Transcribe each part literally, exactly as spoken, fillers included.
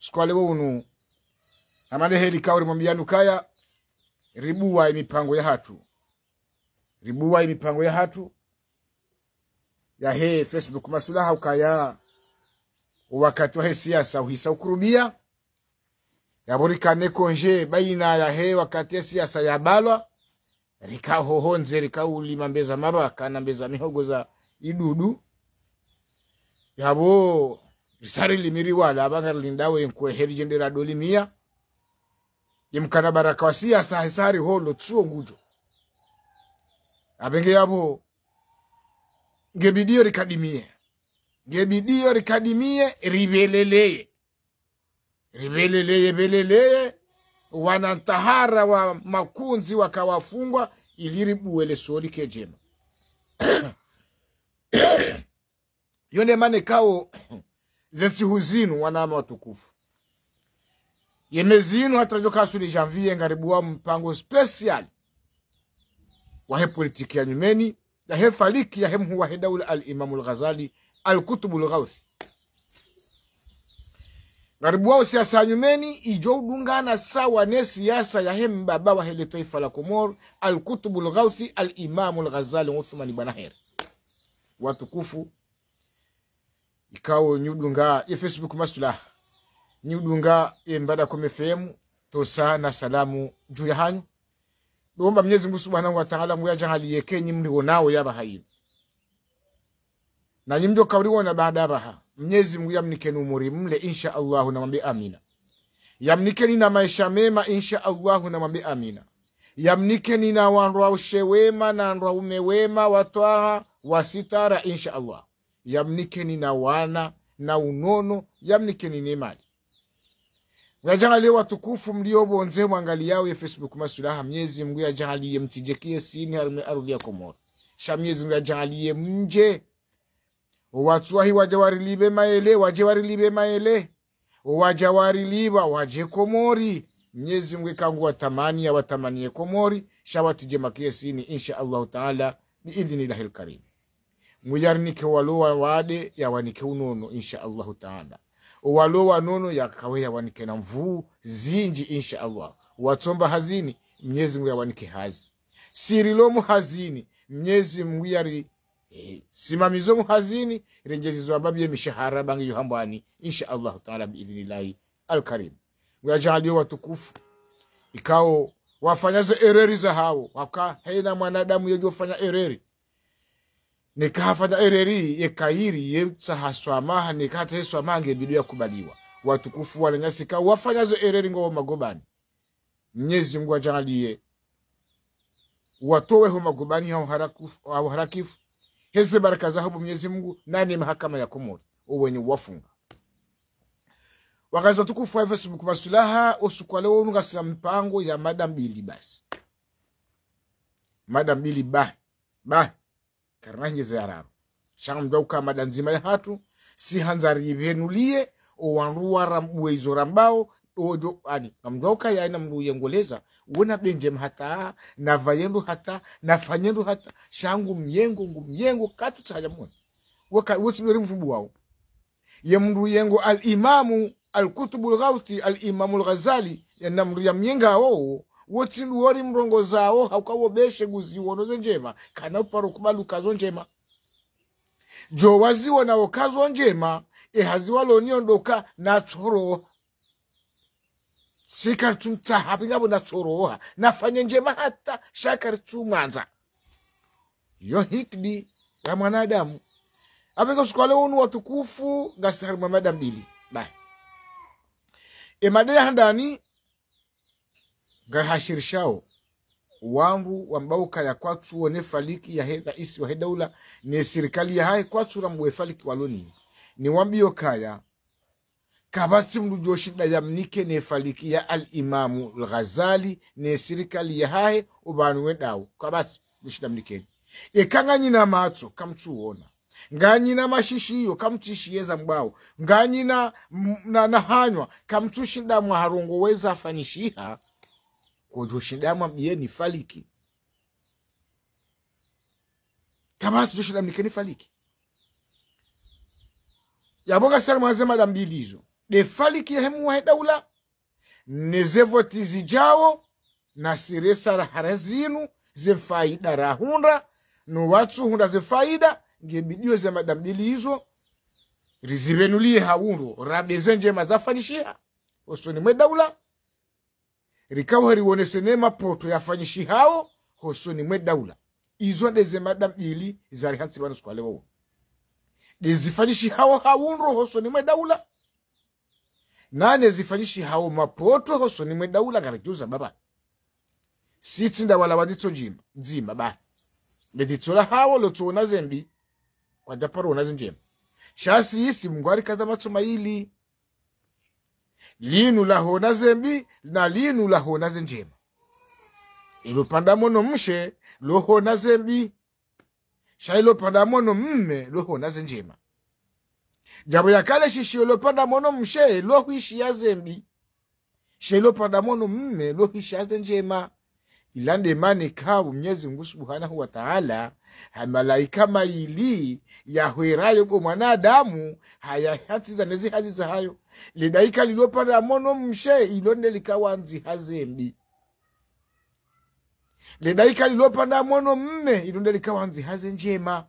Usiku wa leo unu, hama nde heli kauli mwambiani ukaya, ribuwa ye mipango yahatru. Ribuwa ye mipango yahatru. Yahe Facebook Maslaha ukaya, o wakati wahe siasa uhisa ukurubia. Yapvo rikane konje baina yahe wakati ye siasa yabalwa. Rika hohondze, rika ulima mbeza mabaka na mbeza mihogo za idudu. Yapvo risari limiri wala, apvanga rilindawe nkwe heri jendera dolimia. Ye mkana baraka wa siasa hisari holo tsuo ngudjo. Apvenge yapvo, nge bidiyo rikadimie. Nge bidiyo rikadimie, ribeleleye. Ribeleleye, beleleye, wana ntahara wa makundzi waka wafungwa, ili ribuwe le soli kedjema. Yo nde mana ikao, ze ntsihu zinu, wanama watukufu. Ye mezi inu hata djo kasuli janvier ngaribuwa mpango spécial wahe politiki ya nyumeni, yahe faliki, yahe mhuu wahe daula Al-Imamu Al-Ghazali, Al-Kutubul Ghauthi. Ngaribuwa o siasa ya nyumeni, idjo udungana sawa ne siasa yahe mbaba wahe le twaifa la Komori, Al-Kutubul Ghauthi, Al-Imamu Al-Ghazali, Uthmani Bwana Heri. Watukufu, ikao nyi udunga ye Facebook Maslaha, nyi udunga ye Mbadakome F M, tosa na salamu dju yahanyu. Ndo omba Mnyezi Mngu Subhanahu wa Ta'ala ngu yadjaaliye ke nyi mliwonao yapvaha inu. Na nyi mdjo kauliwona baada yapvaha, Mnyezi Mngu yamnikeni umuri mle, insha Allahu, na mwambe amina. Yamnikeni na maesha mema, insha Allahu, na mwambe amina. Yamnikeni na wandru wa ushe wema, na wandru waume wema, wa twaha, wa sitara, insha Allah. Yamnikeni na wana, na unono, yamnikeni ne mali. Ngu yadjaaliye watukufu mlio pvondze mwangaliyao ye Facebook Maslaha, Mnyezi Mngu yadjaaliye mtsidje kiyesini harumwa ye ardhwi ya Komori. Sha Mnyezi Mngu yadjaaliye mdje. O watsuwahi wadja warilipve maele, wadje warilipve maele. O wadja warilipva, wadje Komori. Mnyezi Mngu eka ngu watamani, yawatamaniye Komori, sha watsidje makiyesini, insha Allahu Ta'ala, bi idhnillahil karim. Mngu yarinike walo wawade, yawanike unono, insha Allahu Ta'ala. O walo wanono, yakawe yawanike na nvuu zindji, insha Allah. Watsomba hazini, Mnyezi Mngu yawanike hazi. Si rilo mu hazini, Mnyezi Mngu yari, eh, simamizo mu hazini, rendjezizo amba biye mishahara bangi yo hambwani, insha Allahu Ta'ala, bi idhnillahil karim. Ngu yadjaaliyo watukufu, ikao wafanya ze erreur zahawo, haka haina mwanadamu yedjo fanya erreur. Neka hafanya erreur, ye kayiri, ye tsaha swamaha, neka hatsaha swamaha nge bidiyo yakubaliwa. Watukufu wananyasi, ikao wafanya ze erreur ngwao magobani. Mnyezi Mngu yadjaaliye watowe ho magobani hao harakifu, hao harakifu. Heze baraka zaho bo Mnyezi Mngu, na ne mahakama ya Komori, o wenyi wafunga. Wakazi watukufu wa Facebook Maslaha, usiku wa leo unu ngasina mpango ya mada mbili basi. Mada mbili bahi, bahi. Karina nyeze ya raru. Sha ngamdjuwa uka mada ndzima yahatru, si handza ripvenuliye, o wandru warambuwe izo rambao, odjo, ani, ngamdjuwa uka yaina mndru yengoleza, wona be ndjema hata, na pvaye ndro hata, na fanye ndro hata, sha ngu myengo, ngu myengo, katsu tsahanya mwona. Waka, wosi ndo ri mfumbu wao. Ye mndru yengo Al-Imamu Al-Kutubul Ghauthi, Al-Imamu Al-Ghazali, ye na mndru yamnyengao, wo tsi ndo wori mrongozao, hauka wo beshe nguziwono zo ndjema, kana uparo kubaluka zo ndjema. Djo waziwona wo kazo ndjema, e hazi walo niyo ndoka na tsoro. Si karitsu mtsaha, pvingapvo na tsoroha, na fanye ndjema hata, sha karitsu mwandza. Yo hikdi ya mwanadamu. Apvenge usiku wa leo unu watukufu, ngasi harimwa mada mbili. Bahi. E mada ya handani, ngari hashirishao wandru wambao ukaya kwatsu wone faliki yahe raisi wahe daula, ne sirikali yahahe kwatsu rambuwe faliki walo ni. Ni wambiyo kaya, kapvatsi mndru djoshinda yamnike ne faliki ya Al-Imamu Al-Ghazali ne sirikali yahahe upvanu wendao. Kapvatsi djoshinda mnikeni. Eka nganyina matso, kamtsuona. Nganyina mashishiyo, kamtsushiye za mbwao. Nganyina m-, na, na hanywa, kamtsushinda mwaharongowe za fanyishiha, kodjoshinda mwambiyeni faliki. Kapvatsi djoshinda mnikeni faliki. Yapvo ngasi harimwa ze mada mbili izo. Nde faliki yahe mhuu wahe daula, ne ze voti zidjao, na siresa rahara zinu, ze faida rahundra, no watsuhundra ze faida, nge bidiyo ze mada mbili izo, rizipvenuliye ha undro, rambe ze ndjema zafanyishiha hosoni mwe daula, rikao riwonese ne mapoto yafanyishihao hosoni mwe daula. Izo nde ze mada mbili zarihantsi pvanu usiku wa leo. Nde zifanyishihao ha undro hosoni mwe daula, na ne zifanyishihao mapoto hosoni mwe daula ngaridjuza baba. Si tsi nda wala wa ditso ndzima, ndzima ba. Nde ditso lahawo lotsoona ze mbi, kwadjaparo ona ze ndjema. Sha si isi Mungu harikaza matso mayili. Linu lahona ze mbi, na linu lahona ze ndjema. Ilo pvanda mwono mshe, lohona ze mbi. Sha ilo pvanda mwono mme, lohona ze ndjema. Djapvo yaka le shishiyo lo pvanda mwono mshe, lohwishiya ze mbi. Sha ilo pvanda mwono mme, lohwishiya ze ndjema. Ila nde mana ikao Mnyezi Mungu Subhanahu wa Ta'ala, ha malaika mayili, yahwerayo bo mwanadamu, hayahantsiza ne ze hazi zahayo. Le daika lilo pvanda mwono mshe, ilo nde likawandziha ze mbi. Le daika lilo pvanda mwono mme, ilo nde likawandziha ze ndjema.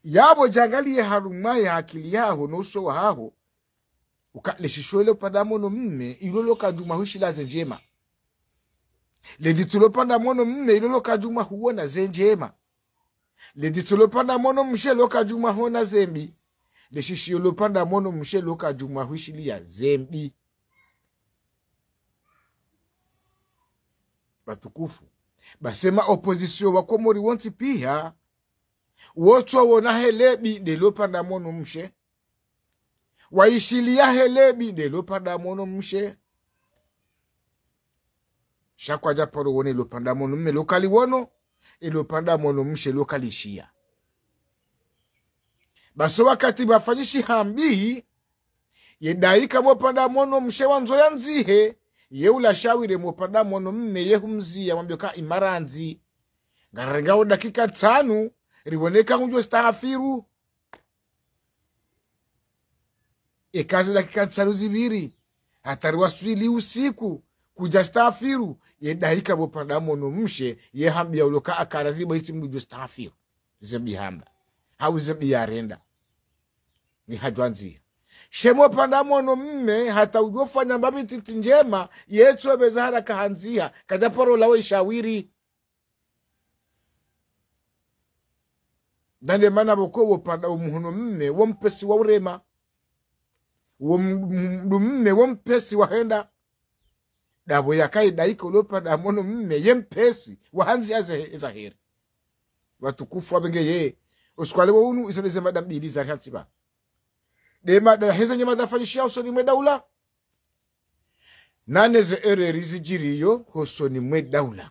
Yapvo djangaliye harumwa ye akili yaho no uso waho, uka le shishiyo lo pvanda mwono mme, ilo lokadjuma hwishiliya ze ndjema. Le ditso lo pvanda mwono mme, ilo lokadjuma huona ze ndjema. Le ditso lo pvanda mwono mshe, lokadjuma hona ze mbi. Le shishiyo lo pvanda mwono mshe, lokadjuma hwishiliya ze mbi. Watukufu, basi ma opposition wa Komori wontsi piya, wotsowona he le bi nde lo pvanda mwono mshe, waishiliya he le bi nde lo pvanda mwono mshe. Sha kwadjaparo wone lo pvanda mwono mme lokaliwono, ilo pvanda mwono mshe lokalishiya. Basi wakati pvafanyishiha mbi, ye daika mo pvanda mwono mshe wandzo yandzihe, ye ula shawiri mo pvanda mwono mme ye humziya, mwambiyo ka imarandzi. Ngararengao dakika ntsanu, riwone ka ngudjo stahafiru. Eka ze dakika ntsanu zipviri, hata riwaswili usiku, kudja stahafiru, ye daika pvo pvanda mwono mshe, ye hambiya ulo ka akaradhi bo itsi mdru djo stahafiru. Ze mbi hamba. Hau ze mbi yarenda. Nge hadjwandziha. Sha mo pvanda mwono mme, hata udjofanya mbapvi titi ndjema, ye tso pveza haraka handziha, kadjaparo lawa ishawiri. Nda nde mana pvoko wo pvanda wo mhono mme, wo mpvesi wa urema. Wo m-, m-, mdru mme, wo mpvesi wa henda. Ndapvo yaka ye daika ulo pvanda mwono mme, ye mpvesi, wa handziha ze, za heri. Watukufu wapvenge ye. Usiku wa leo unu, izo nde ze mada mbili zarihantsi pva. Nde mada yahe ze ndjema zafanyishiha hosoni mwe daula. Na ne ze erreur zidjiriyo hosoni mwe daula.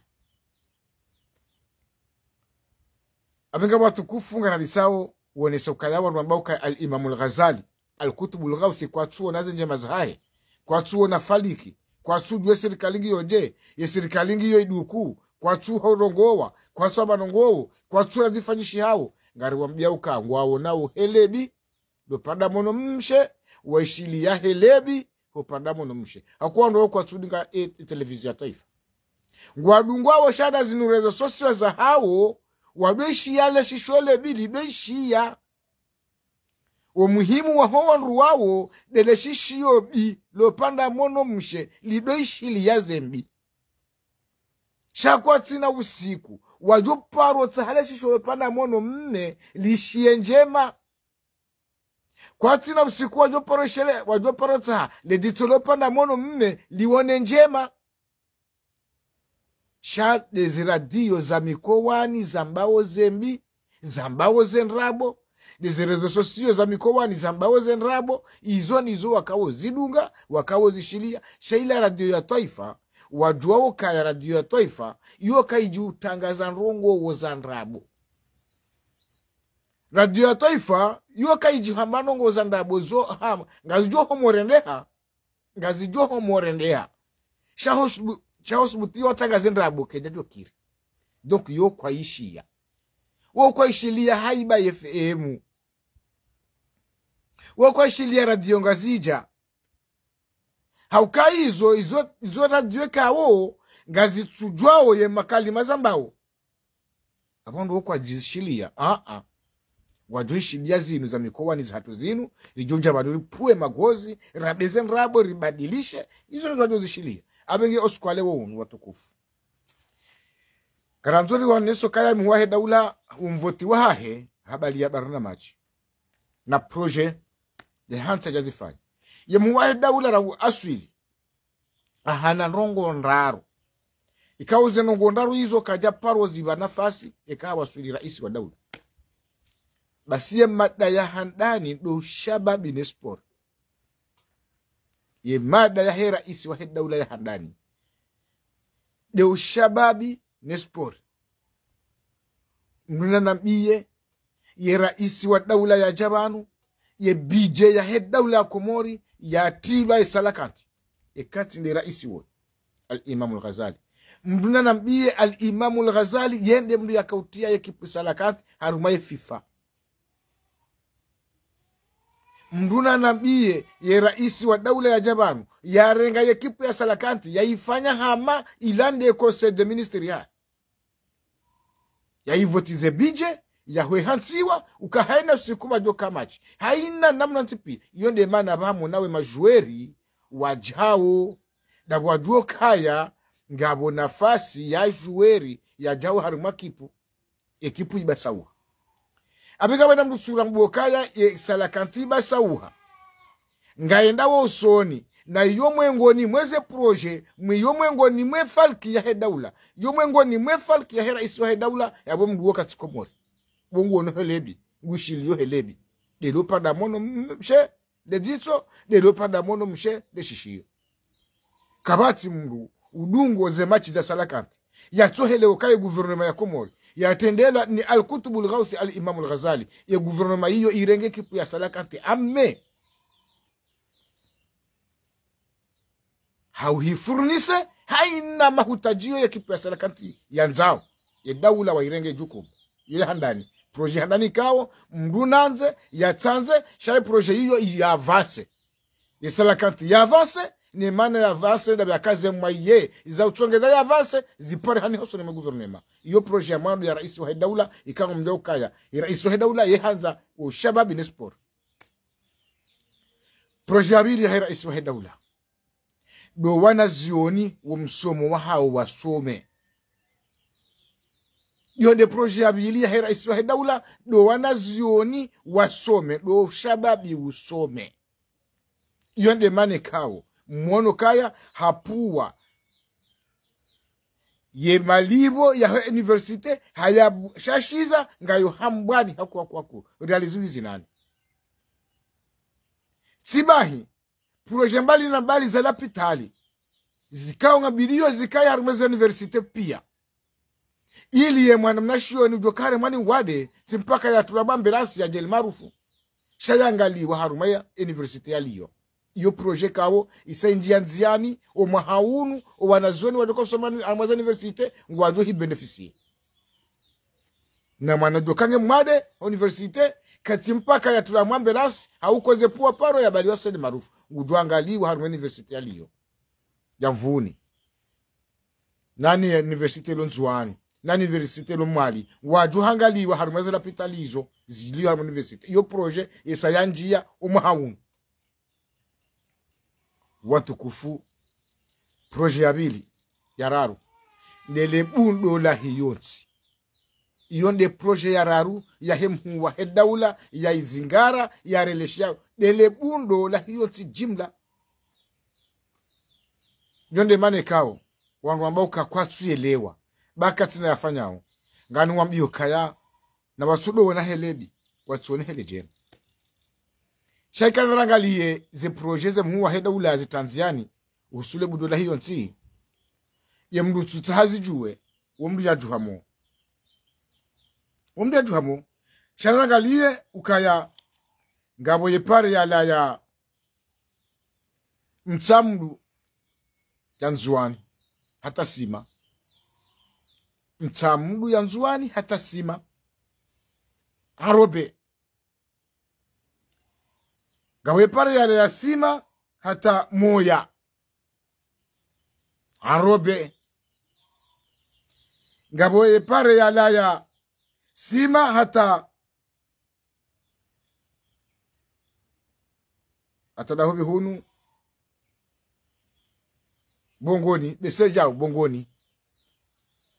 Apvenga watukufu ngaralisao, wonesa ukaya wandru wamba ukaya Al-Imamu Al-Ghazali, Al-Kutubul Ghawthi, kwatsuona ze ndjema zahahe, kwatsuona faliki, kwatsudjuwa ye sirikali ngiyo dje, ye sirikali ngiyo iduku, kwatsu horongowa, kwatsu amba ndrongoo, kwatsuona zifanyishihao, ngariwambiya uka ngwaonao he le bi, lo pvanda mwono mshe, waishiliya he le bi, ho pvanda mwono mshe. Hakuwa ndo kwatsudunga e, e televizio ya twaifa. Ngwadungwao sha nda zinu réseaux sociaux zahawo, wadjoishiya le shishiyo le bi lidjoishiya. Wo muhimu waho wandru wawo, nde le shishiyo bi, lo pvanda mwono mshe, lidjoishiliya ze mbi. Sha kwatsina usiku, wadjoparo tsaha le shishiyo lo pvanda mwono mme, lishiye ndjema. Kwatsina usiku wadjoparo shele, wadjoparo tsaha, le ditso lo pvanda mwono mme, liwone ndjema. Sha nde ze radio za mikowani zambao ze mbi, zambao ze ndrabo, nde ze réseaux sociaux za mikowani zambao ze ndrabo, izo ndizo wakao zidunga, wakao zishiliya, sha ila radio ya twaifa, wadjuwao ukaya radio ya twaifa, iyo kayidji utangaza ndrongoo za ndrabo. Radio ya twaifa, iyo kayidji hamba ndrongoo za ndrabo zo hamba, ngazidjo homo rendeha, ngazidjo homo rendeha. Sha ho subu-, sha ho subuti yo tangaze ndrabo kedjadjo kiri. Donc yo kwaishiya. Wo kwaishiliya Haiba F M. Wo kwaishiliya Radio Ngazidja. Hauka izo, izo, izo radio kawo, ngazitsudjwao ye makalima zambao. Apvo ndo kwadjishiliya, a-a. Wadjoishiliya zinu za mikowani zahatru zinu, ridjodja pvanu ripvuwe magozi, radeze ndrabo, ribadilishe, izo ndo wadjozishiliya. Apvo nge osiku wa leo wunu watukufu. Karandzo riwaneso kaya mhuu wahe daula umvoti wahahe, habari ya barnamaji. Na projet, ye hantsi yadjazifanya. Ye mhuu wahe daula rangu aswili. Ahana ndrongoo ndraru. Ikao ze ndrongoo ndraru izo kadja paro zipva nafasi, eka hawaswili raisi wa daula. Basi ye mada ya handani ndo ushababi ne sport. Ye mada yahe raisi wahe daula ya handani. Nde ushababi ne sport. Mndru nanambiye, ye raisi wa daula yadja pvanu, ye budget yahe daula ya Komori, yatrilwa ye salakanti. Ye kati nde raisi woyi, Al-Imam Al-Ghazali. Mndru nanambiye Al-Imam Al-Ghazali, yende mndru yakautiya ye ekipu salakanti, harumwa ye FIFA. Mndru nanambiye, ye raisi wa daula yadja pvanu, yarenga ye ekipu ya salakanti, yaifanya hama, ilande Conseil des Ministres ya. Yaivotize budget, yahwe hantsiwa, uka haina siku pvadjoka match. Haina namna ntsi piya, iyo nde mana pvamwona we majuweri wadjao, ndapvo wadjuo kaya, ngapvo nafasi ya juweri yadjao harumwa ekipu. Ekipu ibasauha. Apvo ika wena mndru sura mbuo kaya ye salakanti ibasauha. Ngayendao usoni, na iyo mwengoni mwa ze projet, mwi iyo mwengoni mwe falki yahe daula, iyo mwengoni mwe falki yahe raisi wahe daula, yapvo mndru wo katsi Komori. Pvo nguono helebi, ngushiliyo helebi. Ndelo pvanda mono m-, mshe, nde dzitso, ndelo pvanda mono mshe, nde shishiyo. Kapvatsi mndru udungo ze match za salakanti. Yatsohelewo kaye gouvernement ya Komori yatrendelwa ni Al-Kutubul Ghauthi Al-Imam Al-Ghazali. Ye gouvernement iyo irenge ekipu ya salakanti ame. Hauhifurnise, haina mahutadjiyo ye ekipu ya salakanti yandzao. Ye daula wairenge jukumu. Iyo ya handani. Projet handani kawo, mndru nandze, yatsandze, sha ye projet iyo ya avance. Ye salakanti ya avance, ne mana ya avance, ndapvo yakaze mwaye, iza utsongeza ya avance, zipare hani hosoni mwe gouvernement. Iyo projet ya mwando ya raisi wahe daula, ikao mdjo ukaya. Ye raisi wahe daula, ye handza, ushababi ne sport. Projet ya pvili yahe raisi wahe daula. Ndo wanazioni wo msomo wahao wasome. Iyo nde projet ya pvili yahe raisi wahe daula, ndo wanazioni wasome, ndo ushababi usome. Iyo nde mana ikao, mwono kaya hapvuwa ye malipvo yahe université, haya bu-, shashiza, ngayo hambwani haku, haku, haku. Realiziwi zinani. Tsi bahi, projet mbali na mbali za lapitali, zikao ngapviliyo zikaye harumwa ze université piya. Ili ye mwana mnashioni udjo kaya harumwa ni wade, tsi mpaka yatulwa mwa ambulance yadje El Maarouf. Sha yangaliwa harumwa ya université ya Lyon. Iyo projet kawo, isa indjiya ndziani, o mwaha unu, o wanazioni wadjo ka usoma ni, harumwa ze université, ngwadjo hi bénéficier. Na mwana djo ka nge mwade, université, katsi mpaka yatulwa mwa ambulance, haukoze pvwa paro yapvaliwa El Maarouf. Ngudjo angaliwa harumwa université ya Lyon. Ya Mvuni. Nani université lo Ndzuwani. Nani université lo Mwali. Wadjo hangaliwa harumwa ze lapitali izo, ziliyo harumwa université. Iyo projet, isa yandjiya, o mwaha unu. Watukufu, projet ya pvili, ya raru. Ndele bundo lahe yontsi. Iyo nde projet ya raru, yahe mhuu wahe daula, ya izingara, ya releshiyao. Ndele bundo lahe yontsi jimla. Iyo nde mana ikao, wandru wamba uka kwatsu yelewa, ba katsina yafanyao. Ngani wambiyo kaya, na watsudo wona helebi, watsuone hele djema. Sha ika narangaliye ze projet ze mhuu wahe daula yazitandziani, uhusu le bundo lahe yontsi. Ye mndru tsutsaha zidjuwe, wo mndru yadjuha mo. Wo mndru yadjuha mo. Sha narangaliye ukaya ngapvo ye pare yalawa Mtsamdu ya Ndzuwani hata Sima. Mtsamdu ya Ndzuwani hata Sima. Arobe. Ngapvo ye pare yalawa Sima hata Moya. Enrobé. Ngapvo ye pare yalawa ya Sima hata, hata dahupvi hunu Bongoni, Besedjao Bongoni.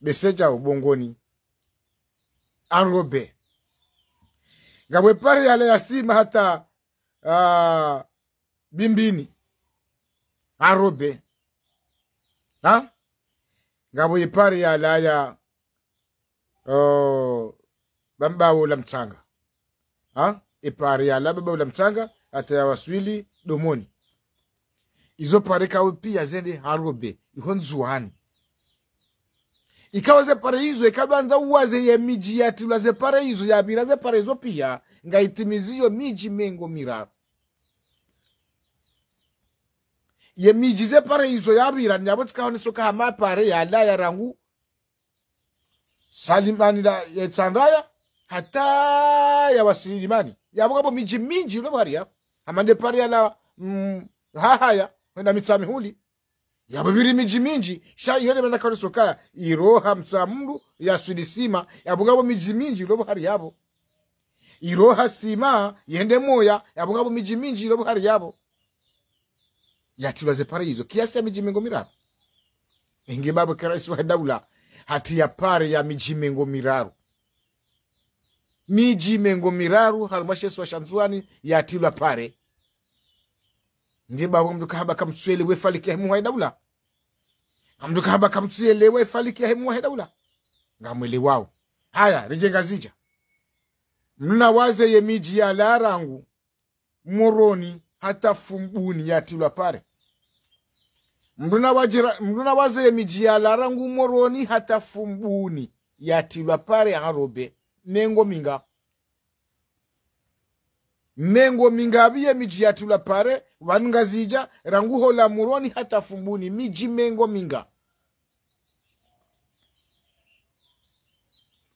Besedjao Bongoni. Enrobé. Ngapvo ye pare yalawa ya Sima hata, ah, Bimbini. Enrobé. Ha? Ngapvo ye pare yalawa ya, oh, Bambao la Mtsanga. Ha? Ye pare yalawa Bambao la Mtsanga, hata yawaswili Domoni. Izo pare ikao pia zende enrobé, iho Ndzuwani. Ikao ze pare izo, ikao handza uwaze ye midji yatrilwa ze pare izo, yapvira ze pare izo pia, ngayitimiziyo midji mengo miraru. Ye midji ze pare izo yapvira, niyapvo tsika honeso ka hama pare yalawa ya rangu Salimani la, ya Tsandraya, hata yawasili Limani. Yapvo ngapvo midji mindji ilo pvahari yapvo. Hama nde pare yalawa, mm, Hahaya, hwenda Mitsamihuli. Yapvo pviri midji mindji, sha iyo nde mana kauli sokaya, iroha Mtsamdu, yaswili Sima, yapvo ngapvo midji mindji ilo pvahari yapvo. Iroha Sima, yende Moya, yapvo ngapvo midji mindji ilo pvahari yapvo. Yatrilwa ze pare izo, kiasi ya midji mengo miraru. Inge bapvo ke raisi wa daula, hatriya pare ya midji mengo miraru. Midji mengo miraru, harumwa she isiwa sha Ndzuwani, yatrilwa pare. Nge bapvo mndru kahamba kamtsuelewa ye faliki yahe mhuu wahe daula. Mndru kahamba kamtsuelewa ye faliki yahe mhuu wahe daula. Ngamwelewao. Haya, ridje Ngazidja. Mndru nawaze ye midji yalawa rangu Moroni hata Fumbuni yatrilwa pare. Mndru nawadjira, mndru nawaze ye midji yalawa rangu Moroni hata Fumbuni yatrilwa pare enrobé. Mengo minga. Mengo mingapvi ye midji yatrilwa pare, pvanu Ngazidja, rangu hulawa Moroni hata Fumbuni, midji mengo minga.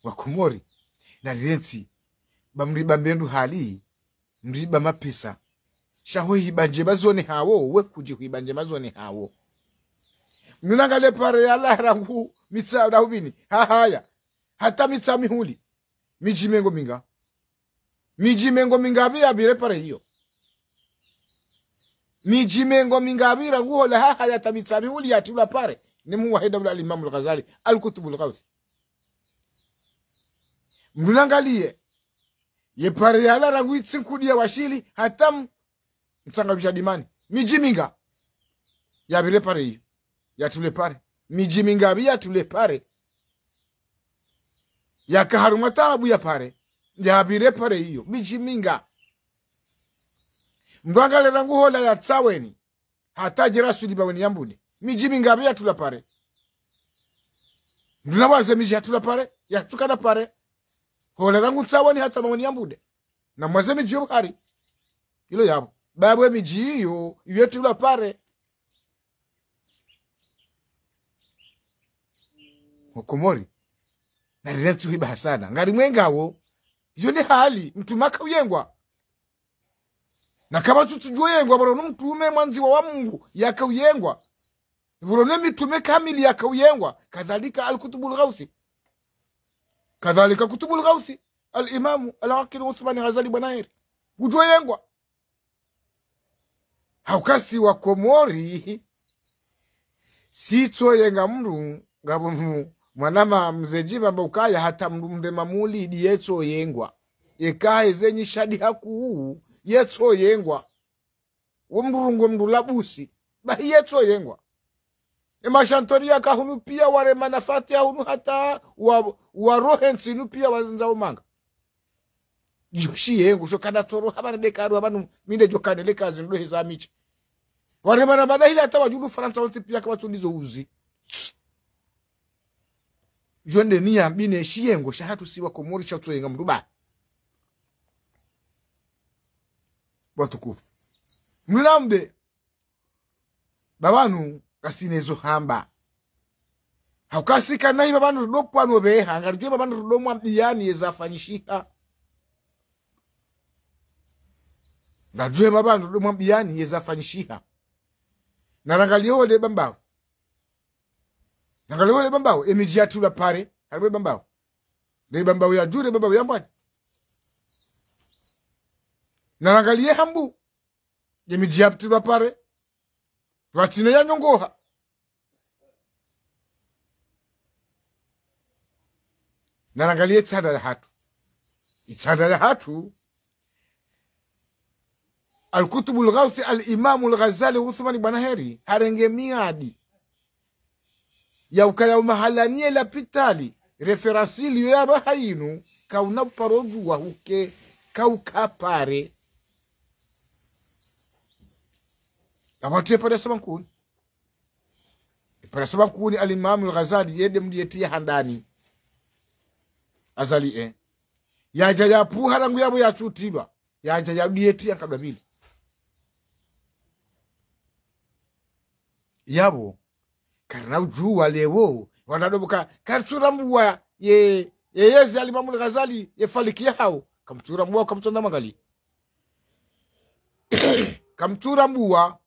Wakomori, narirentsi, ba mriba mbendru hali, mriba mapesa. Sha ho hiba ndjema zone hawo, we kudji hwiba ndjema zone hawo. Mndru nangalie pare yalawa rangu Mitsa, Dahubini, Hahaya, hata Mitsamihuli. Midji mengo minga. Midji mengo mingapvi yapvire pare iyo? Midji mengo mingapvi rangu hulawa Hahaya hata Mitsamihuli yatrilwa pare ni mhuu wahe daula Al-Imamu Al-Ghazali, Al-Kutubul Ghauthi? Mndru nangalie ye pare yalawa rangu Itsinkudiya Washili hata m-, Mtsangadju sha Dimani. Midji minga yapvire pare iyo? Yatrilwe pare. Midji mingapvi yatrilwe pare? Yaka harumwa taabu ya pare, yapvire pare iyo. Midji minga. Mndru nangalie rangu hulawa ya Ntsaweni hata djera swili Baweni ya Mbude. Midji mingapvi yatrilwa pare? Mndru nawaze midji yatrilwa pare, yatsukana pare. Hulawa rangu Ntsaweni hata Baweni ya Mbude. Namwaze midji yo pvahari. Ilo yapvo. Bapvo ye midji iyo, iyo yatrilwa pare. Wakomori, narirentsi hwiba hasana. Ngarimwengawo, iyo nde hali, mtrume yakauyengwa. Na kapvatsu tsudjo yengwa, pvwa ro no mtrume mwandziwa wa Mungu, yakauyengwa. Pvwa ro ne mitrume kamili yakauyengwa. Kadhalika Al-Kutubul Ghauthi. Kadhalika Kutubul Ghauthi, Al-Imamu Al-Aqil Uthmani Ghazali Bwana Heri. Ngudjo yengwa. Hauka si Wakomori, sitso yenga mndru, ngapvo mndru, mwanama mze Djimba hamba ukaya hata mndru mrema mulidi yetso yengwa. Yeka heze nyishadi hakuu, yetso yengwa. Wo mndru rungo mndru labusi, bahi yetso yengwa. Ye mashantori yaka hunu pia warema na Fatiha hunu hata wa, warohe ntsi inu pia wandza umanga. Djo shiyengo, sho kana tsoro, hapvana deka aru, hapvanu minde djo kane leka zindru heza miche. Warema na madahili hata wadjulu Farantsa wontsi pia kapvatsu ndizo uzi. Djo nde niyambi ne shiyengo shahatru si Wakomori sha utsoyenga mndru bahi. Watukufu. Mndru nambe, pvapvanu kasina ezo hamba. Hauka si kana hi pvapvanu rudo pvanu pveha, ngaridjuwe pvapvanu rudo mwambiyani yezafanyishiha. Ngaridjuwe pvapvanu rudo mwambiyani yezafanyishiha. Narangalie hule Bambao. Narangaliye le Bambao, ye midji yatrilwa pare, harimwa Bambao. Le Bambao ya dju, le Bambao ya mbwani. Narangaliye Hambu, ye midji yatrilwa pare, pvatsina ya nyongoha. Narangaliye tsanda ya hatru. Itsanda ya hatru, Al-Kutubul Ghawthi, Al-Imamu Al-Ghazali Uthmani Bwana Heri, harenge miadi ya ukaya umahalaniye lapitali, référence liyo ya pvahanu, kauna paro djuwa huke, kauka pare. Apvo hatiye pare ya Saba Nkuni. Pare ya Saba Nkuni, Al-Imamu Al-Ghazali, yende mdru yetiya handani. Azali, eh. Yadja yapvuha rangu yapvo yatsutilwa. Yadja yadiyetiya nkado mbili. Yapvo, karina udjuwa leo, wandru ndo buka, kamtsurambuwa ye, ye yezi Al-Imamu Al-Ghazali, ye faliki ya hawo. Kamtsurambuwa, kamtsona mangali. Kamtsurambuwa,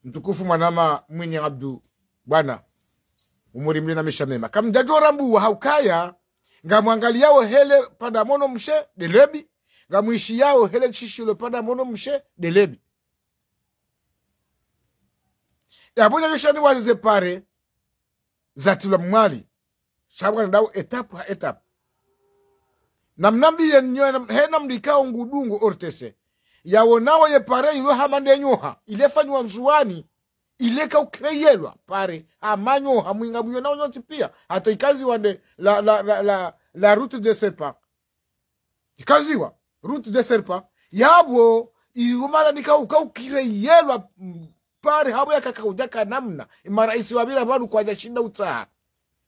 mtukufu mwanama Mwinyi Abdu, Bwana, Umuri mle na maesha mema. Kamdjadjorambuwa ha ukaya, ngamwangaliyao hele pvanda mono mshe, nde lebi. Ngamwishiyao hele shishilo pvanda mono mshe, nde lebi. Yapvo djadjo shani waze ze pare, zatrilwa Mwali. Sha pvwa nendao étape ha étape. Namnambiye nyo, nam-, he namdrikao ngudungo O R T C. Yawonawo ye pare ilo hama nde nyoha, ile fanyiwa Ndzuwani, ile kaukreyelwa pare, hama nyoha, mwinga mwiyonao nyontsi piya, hata ikaziwa nde la, la, la, la, la route de serpent. Ikaziwa, route de serpent. Yapvo, iyo mahala nika uka ukireyelwa, mm, pare hapvo yakaka udjaka namna. Imaraisi wapvira pvanu kwadjashinda utsaha.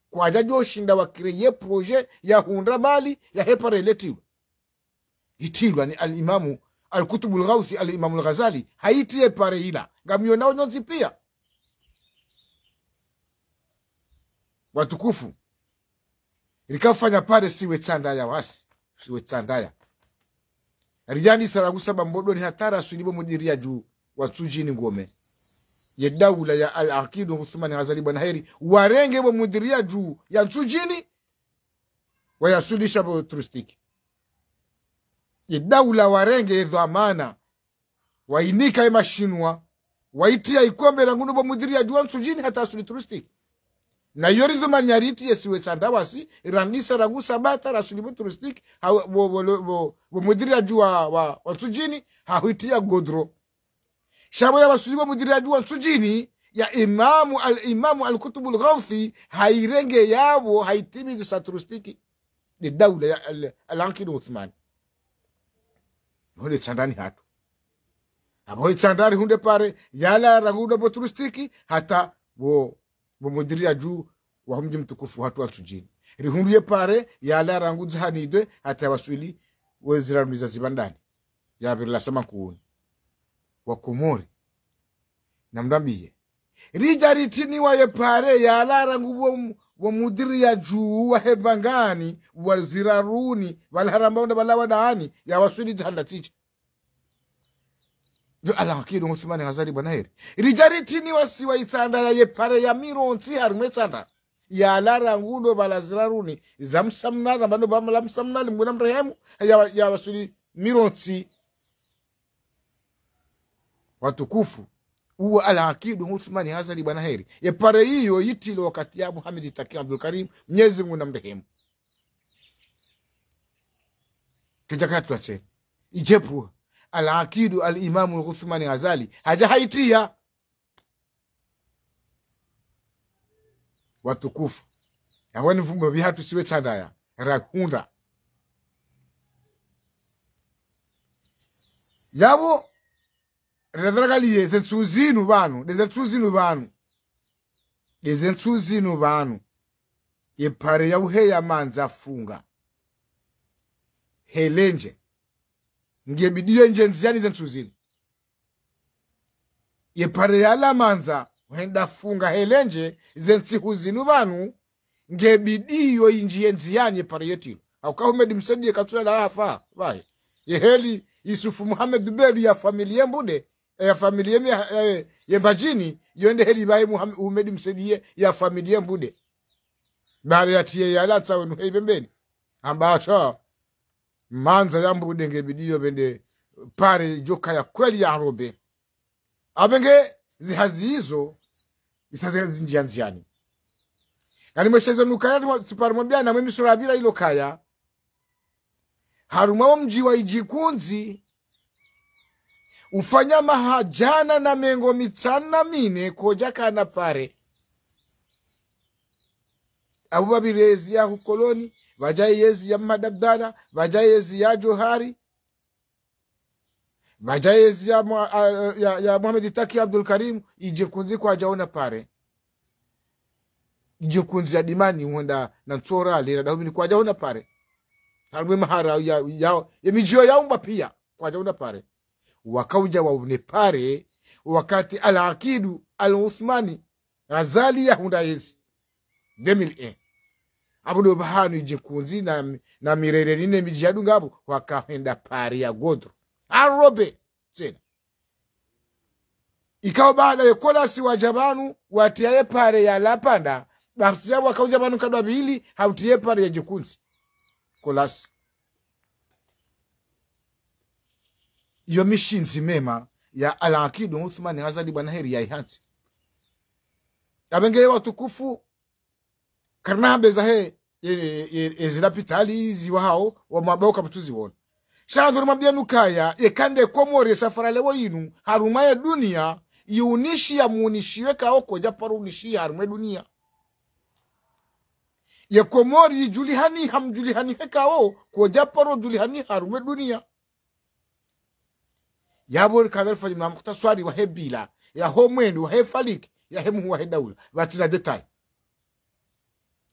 Kwadjadjoshinda wakireye projet ya hundra mali ya he pare ile trilwa. Itrilwa ni Al-Imamu Al-Kutubul Ghawthi, Al-Imamu Al-Ghazali. Hayitiye pare ila. Ngamiyonao nyontsi piya. Watukufu, rikafanya pare siwe Tsandaya wasi, siwe Tsandaya. Ridjandisa rangu Saba Mbodoni hata raswili pvo mudiri ya dju wa Ntsudjini Ngome. Ye daula ya Al-Akidu Uthmani Azali Bwana Heri, warenge pvo mudiri ya dju ya Ntsudjini, wayaswilisha pvo Touristiki. Ye daula warenge ye dhwamana, wayinika ye mashinwa, wayitiya ikombe rangu ndo pvo mudiri ya dju wa Ntsudjini hata aswili Touristiki. Na iyo ridhumani yaritiye siwe Tsandaya wasi, irandisa rangu Saba hata raswili pvo Touristiki, ha, pvo, pvo, pvo, pvo mudiri ya dju wa, wa, wa Ntsudjini, hahwitiya godro. Sha pvo yawaswili pvo mudiri ya dju wa Ntsudjini, ya Imamu Al-, Imamu Al-Kutubul Ghawthi, hayirenge yapvo, hayitimizi sa Touristiki. Nde daula ya Al-, Al-Akidu Uthmani. Hule Tsandani hatru. Apvo ye Tsandani rihundre pare, yalawa rangu ndo pvo Touristiki, hata pvo, pvo mudiri ya dju wa humdji mtukufu hatru wa Ntsudjini. Rihundru ye pare, yalawa rangu Dzahani nde, hata yawaswili, we ziranu za Zibandani. Yapviri la Saba Nkuni. Wakomori. Namnambiye. Ridja ritriniwa ye pare yalawa rangu pvo m-, pvo mudiri ya dju wa he Mbangani, wa Ziraruni, pvala haramba unda pvala wa Daani, yawaswili Dzahani nda tsidja. Ndo Al-Akidu Uthmani Azali Bwana Heri. Ridja ritriniwa siwa Itsandaya ye pare ya mirontsi harimwa Tsandaya. Yalawa rangu ndo pvala Ziraruni, za Msamnali, mbano pvala Msamnali, Mngu namrehemu, ya, yawaswili mirontsi. Watukufu, uwo Al-Akidu Uthmani Azali Bwana Heri. Ye pare iyo yitrilwa wakati ya Muhammad Taki Abdul Karim, Mnyezi Mngu namrehemu. Kidja katwa tse. Idjepvo, Al-Akidu Al-Imamu Al-Uthmani Azali, hadja hayitiya. Watukufu. Yapvo ni vumbo vihatru siwe Tsandaya. Rahundra. Yapvo, ridja rangaliye ze ntsu zinu pvanu, nde ze ntsu zinu pvanu. Nde ze ntsu zinu pvanu. Ye pare ya uheya mandza funga. Helendje. Nge bidiyo indje ndziyani ze ntsu zinu. Ye pare yalawa mandza, uhenda funga helendje, ze ntsihu zinu pvanu, nge bidiyo indjiye ndziyani ye pare yetrilwa. Hauka Ahmed Msaidie katsula la hafa, pvahe. Ye heli Yusufu Muhammad Belou ya familia mbude, ya famille ye, ya, ya, ye Mbadjini, yo nde heli baye Muham-, Ahmed Msaidié ya famille ye Mbude. Baada ya tiye ya latsa wenu hei pembeni. Amba sha, mandza ya Mbude nge bidi yo pvende pare djoka ya kweli ya Robe. Apvenge zihazi izo, isa zile zinjia ndziani. Kani mwesheze nukaya, sipari mwambia na mwe misura abira ilo kaya. Harumwa wo mdji wa Idjikundzi, ufanya maha djana na mengo mitsanu na mine kodja kana pare. Apvo pvapvire ezi ya hukoloni, pvadja ezi ya Mmadi Abdallah, pvadja ezi ya Djohari, pvadja ezi ya Mwa-, a, ya, ya Mohamed Taki Abdul Karim, Idjikundzi kwadjaona pare. Idjikundzi ya Dimani, uhenda na Ntsora, lera Dahomeyni kwadjaona pare. Harumwa mahara ya, ya, ye midji yo ya umba pia, kwadjaona pare. Wakaudja waone pare, wakati Al-Akidu Al-Uthmani Azali yahundra ezi. Deux mille un. Apvo ndo pvahanu Idjikundzi na, na Mirereni ne midji ya dunga apvo, wakahenda pare ya Godro. Arobe, tsena. Ikao baada ye Kolasi wadja pvanu, watia ye pare ya Lapanda, basi ya wakaudja pvanu nkado ya pvili, hauti ye pare ya Idjikundzi. Kolasi. Iyo mishindzi mema ya Al-Akidu Uthmani Azali bwana heri ya ihantsi. Apvenge watukufu, karina hambe zahe, e, e, e, ezi lapitali ziwahao, wa mwabao kamtsuziona. Sha ndzo rimwambia nukaya, ye kande Komori ye safara leo inu, harumwa ye dunia, iunishi ya muunishi weka oko, djaparo unishi harumwa ye dunia. Ye Komori idjulihani, hamdjulihani heka o, kodjaparo djulihani harumwa ye dunia. Yapvo rikadha rifanya mna mukhtaswari wahe bila, yaho mwendo, wahe faliki, yahe muhu, wahe daula. Pvatsina détail.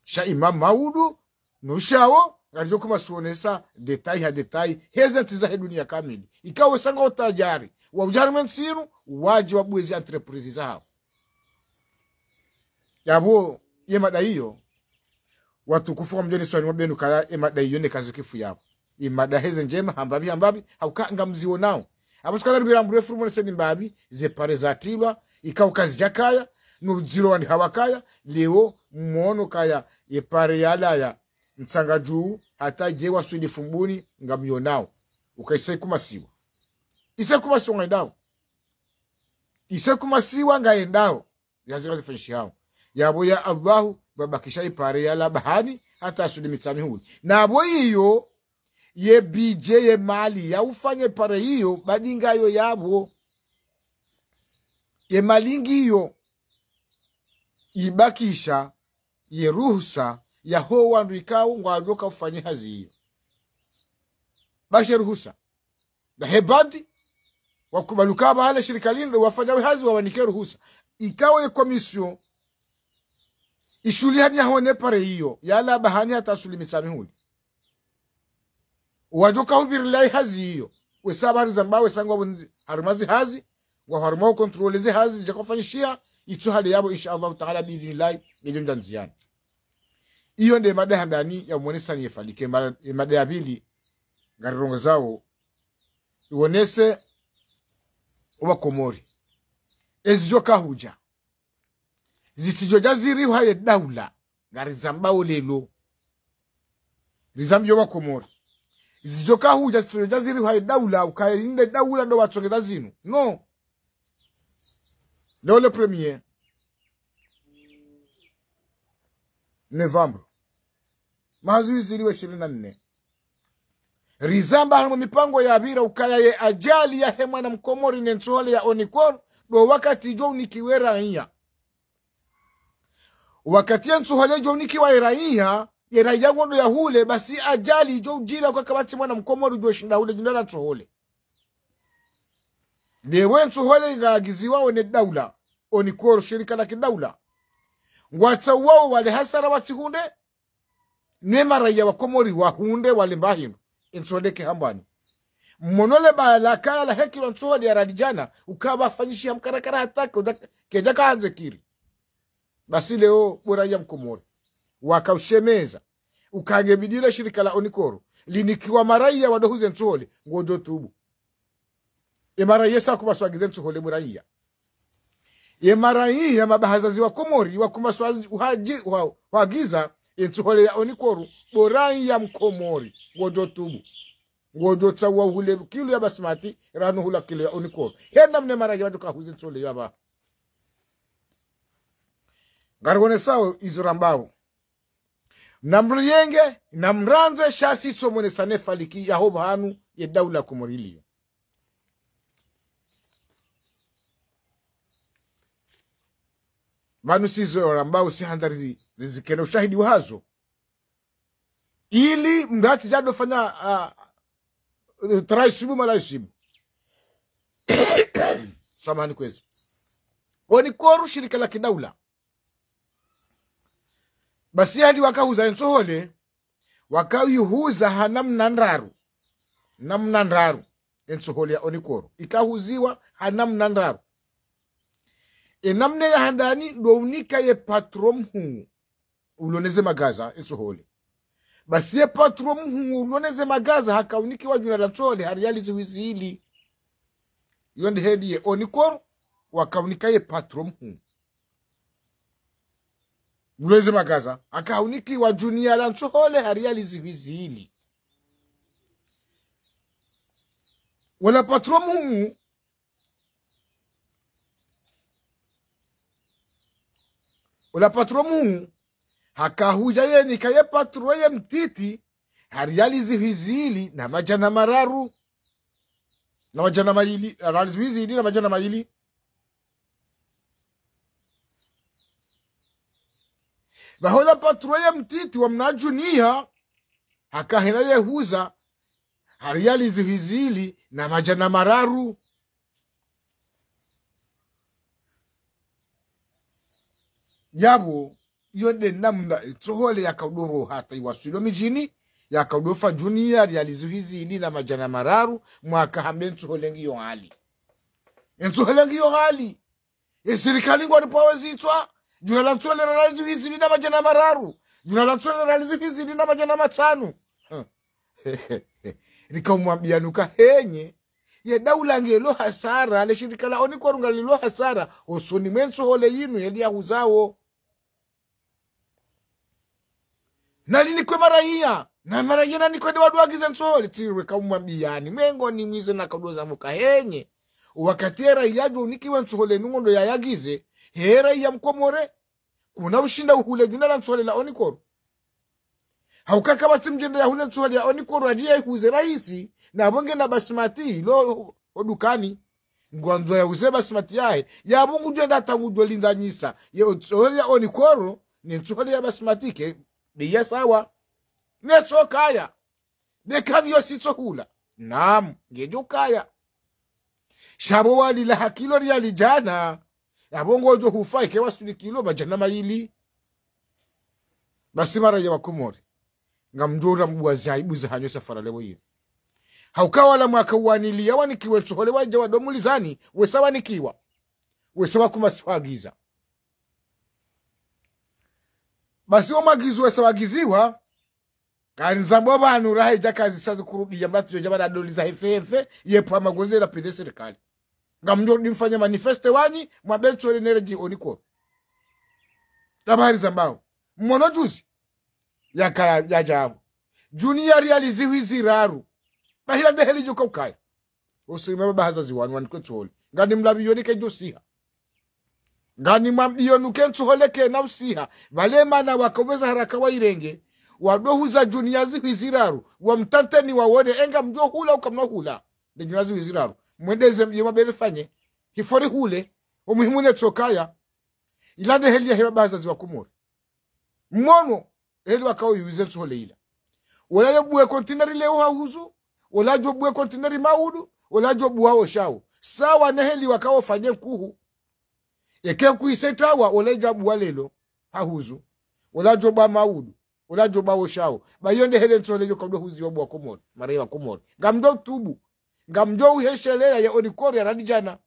Sha Imam Maudu, no shawo, ngaridjo kuma suonesa détail ha détail, heze ntsi zahe dunia kamili. Ikao wesa nga utajari, wa udjari mwe ntsi inu, wadje wabuwe zi entreprise zahawo. Yapvo, ye mada iyo, watukufu wa mdjeni swali mwa benu kaya, ye mada iyo ne kazi kifu yapvo. Ye mada heze ndjema, hambapvi, hambapvi, hauka ngamzionao. Apvo suka za rubira mbure furu mwoneseni mbapvi, ze pare zatilwa, ikao kazidjakaya, no ziro wandi hawakaya, leo mwono kaya, ye pare yalaya, Mtsangadjuu, hata dje waswili Fumbuni, ngamionao. Uka ise kumasiwa. Ise kumasiwa ngaendao. Ise kumasiwa ngaendao. Yazi kazifanyishihao. Yapvo ya Allahu, babakisha ye pare yala bahani, hata aswili Mitsamihuli. Na apvo iyo, ye budget ye mali, ya ufanye pare iyo, badingayo yapvo. Ye mali ngiyo, ibakisha, ye ruhusa, yaho wandru ikao, ngwadjoka ufanye hazi iyo. Bashe ruhusa. Na hebadi, wakubali uka pvahala shirika linu wafanya we hazi wawanike ruhusa. Ikao ye commission, ishuhulihani yaho ne pare iyo, yala bahani hata aswili Mitsamihuli. Wadjoka hupvirilai hazi iyo. Wesa pvariza mba wesa ngwa pvundzi, harumwa zi hazi, ngwa harumwa contrôle zi hazi, djaka ufanyishiha, itso hale yapvo, insha Allahu Ta'ala, biidhnillahi, ngedjo ndja ndziani. Iyo nde mada handani ya umwonesani ye faliki, ma-, ye mada ya pvili, ngarirongozao, iwonese owa Komori. Ezi djoka hudja. Zitsidjo dja zirihwa ye daula. Ngarizambao lelo. Rizambio wa Komori. Zidjoka hudja zitsidjo dja zirihwa ye daula, ukaya inde daula ndo watsongeza zinu. Non. Leo le premier novembre. Maha zihwi zili wa ishirini na nne. Rizamba harumwa mipango yapvira ukaya ye ajali yahe mwana mkomori ne ntsohole ya Onicor, ndo wakati idjo unikiwa ye raiya. Wakati ye ntsohole idjo unikiwa ye raiya, ye raiya wo ndo yahule, basi ajali idjo udjira kwa kapvatsi mwana mkomori udjo shinda hule djinda la ntsohole. Ndewe ntsohole ngaagiziwao ne daula, Onicor shirika la kidaula. Ngwatsauwao wale hasara watsihundre, ne maraiya wa Komori wahundre wale mba hindru, entsohole ke hambwani. Mmono le bala kaya la hekilwa ntsohole ya radi djana, uka pvafanyishiha mkarakara hata ke uda-, kedjaka handze kiri. Basi leo bo raiya mkomori. Waka ushemeza. Uka nge bidi le shirika la Onicor linikiwa maraiya wado huze ntsohole, ngodjo tubu. Ye maraiya sa wakubaswagiza entsohole bo raiya. Ye maraiya mabahazazi wa Komori wakubaswazi uhaji, uha-, uhagiza entsohole ya Onicor bo raiya Mkomori. Ngodjo tubu. Ngodjo tsawa uhule kilo ya basmati, ranu hula kilo ya Onicor. Hena mne maraiya wadjo kahuzi entsohole ya ba. Ngariwonesao izo rambao. Namriyenge, namrandze, sha si tso mwenesa ne faliki ya ho pvanu ye daula Komori liyo. Pvanu si zo rambao si handa rizi-, rizikene ushahidi wahazo. Ili mrati jado fanya, ah, trai subu malai subu. Samahani kwezi. Onicor shirika la kidaula. Basi hali wakahuza entsohole, wakaihuza ha namna ndraru. Namna ndraru. Entsohole ya Onicor ikahuziwa ha namna ndraru. E namna ya handani ndo unika ye patron mhuu uloneze magaza entsohole. Basi ye patron mhuu uloneze magaza hakaunikiwa djuna la ntsohole ha riali zihwi zili. Iyo nde heli ye Onicor wakaunika ye patron mhuu uloneze magaza, hakaunikiwa djuna la ntsohole ha riali zihwi zili. Wala patron mhuu, wala patron mhuu, hakahudja yenika ye patron ye mtiti ha riali zihwi zili na madjana mararu. Na madjana mayili, ha riali zihwi zili na madjana mayili. Pvaho la patron ye mtiti wa mna djuniya, hakahena yehuza ha riali zihwi zili na madjana mararu. Yapvo, iyo nde namna entsohole yakaudoro hata iwaswili midjini, yakaudofa djuniya riali zihwi zili na madjana mararu, mwaka hambe entsohole ngiyo hali. Entsohole ngiyo hali. Ye sirikali ngwalipvao zitswa, djuna la ntsohole riali zihwi zili na madjana mararu, djuna la ntsohole riali zihwi zili na madjana matsanu. Rikaumwambiya nuka henye, ye daula ngelo hasara, le shirika la Onicor ngalilo hasara, osoni mwe ntsohole yinu yeli yahuzao. Nalinikwe maraiya, na maraiya nanikwe nde wadjo agize ntsohole, tsi rikaumwambiyani, mengoni mwize nakaudoza muka henye. Wakati ye raiya yadjo unikiwa ntsohole nungo ndo yayagize, he raiya Mkomori, kuna ushinda uhule djuna la ntsohole la Onicor. Hauka kapvatsi mdjende yahule ntsohole ya Onicor adjiye ihuze rahisi, na pvo nge na basmati lo ho dukani. Ngwandzo yauze basmati yahe, yapvo ngudjo enda hata ngudjo lindzanyisa ye ntsohole ya Onicor ne ntsohole ya basmati ke bei ya sawa. Ne tsokaya. Be kangiyo si tsohula. Naam, ngedjo kaya. Sha pvo walila ha kilo riali djana, yapvo ngodjo hufa ike waswili kilo madjana mayili. Basi maraiya wa Komori, ngamdjo rambuwa ze aibu zahanyu safara leo iyo. Hauka wala mwaka waniliya wanikiwe ntsohole wadja wado mulizani, wesa wanikiwa. Wesa wakumasiwagiza. Basi wo magizo wesa wagiziwa, kanizambo pvanu raha idja kazi sazi kurudiya mlatsi yodja pvana doli za hemfe hemfe, yepvo amagonze la pvende sirikali. Ngamdjo rudi mfanye manifeste wanyi, mwambe ntsohole ne redi Onicor. Ndapvo hari zambao. Mwono juzi. Yakaya, yadja apvo. Djuniya riali zihwi ziraru. Bahila nde heli djo kaukaya. Osoni mwe mabahazazi wanu wanikwe ntsohole. Nganimlapviyo nike djo siha. Nganimwambiyo nuke ntsohole kena usiha. Pvale mana wakaubeza haraka wairenge. Wadohuza djuniya zihwi ziraru. Wamtanteni wawone enga mdjo hula uka mna hula. Nde djuniya zihwi ziraru. Mwendeze mdje mwambe rifanye. Hifo rihule. Omuhimu ne tsokaya. Ila nde heli yahe mabahazazi wa Komori. Mwono, heli wakao yuze ntsohole ila. Ola yobuwe kontineri leo hahuzu, ola djobuwe kontineri maudu, ola djobuwa oshao. Sawa ne heli wakao fanye nkuhu. Eke nkuhu ise itawa, ola idjabuwa leo hahuzu, ola djobuwa maudu, ola djobuwa oshao. Ba iyo nde heli ntsohole yo kaudo huziwa bo wa Komori, maraiya wa Komori. Ngamdjo tubu. Ngamdjo uhesheleya ye Onicor ya radi djana.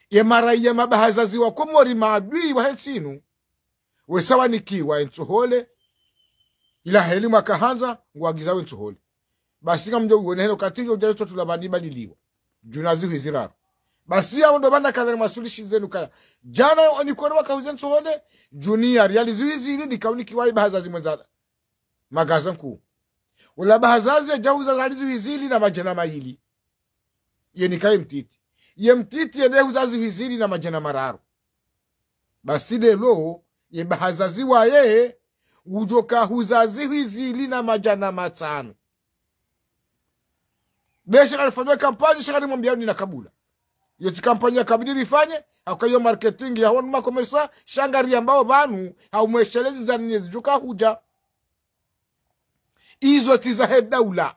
Ye maraiya mabahazazi wa Komori maadui wahe ntsi inu. Wesa wanikiwa entsohole. Ila heli mwaka handza, ngwagiza we ntsohole. Basi ngamdjo uone heno wakati udjo udja yo tsotula pvanu ibaliliwa. Djuu na zihwi ziraru. Basi yapvo ndo pvanu kadhari mwasulishi zenu kaya. Djana yo Onicor wakahuza ntsohole, djuu ni ya riali zihwi zili, ndika unikiwa ye Bahazazi mwendza magaza nkuu. Ula Bahazazi yadja huza riali zihwi zili na madjana mayili. Ye nika ye mtiti. Ye mtiti yende huza zihwi zili na madjana mararu. Basi leo, ye Bahazazi waye, ngudjo kahuza zihwi zili na madjana matsanu. Be sha ngarifanyao kampanyi, sha ngarimwambiao ni na kabula. Yo tsi kampanyi ya kabidi rifanye, hauka yo marketing ya wanu makomesa, sha ngariambao pvanu, hau mweshelezi za nini zidjo kahudja. Izo tsi zahe daula.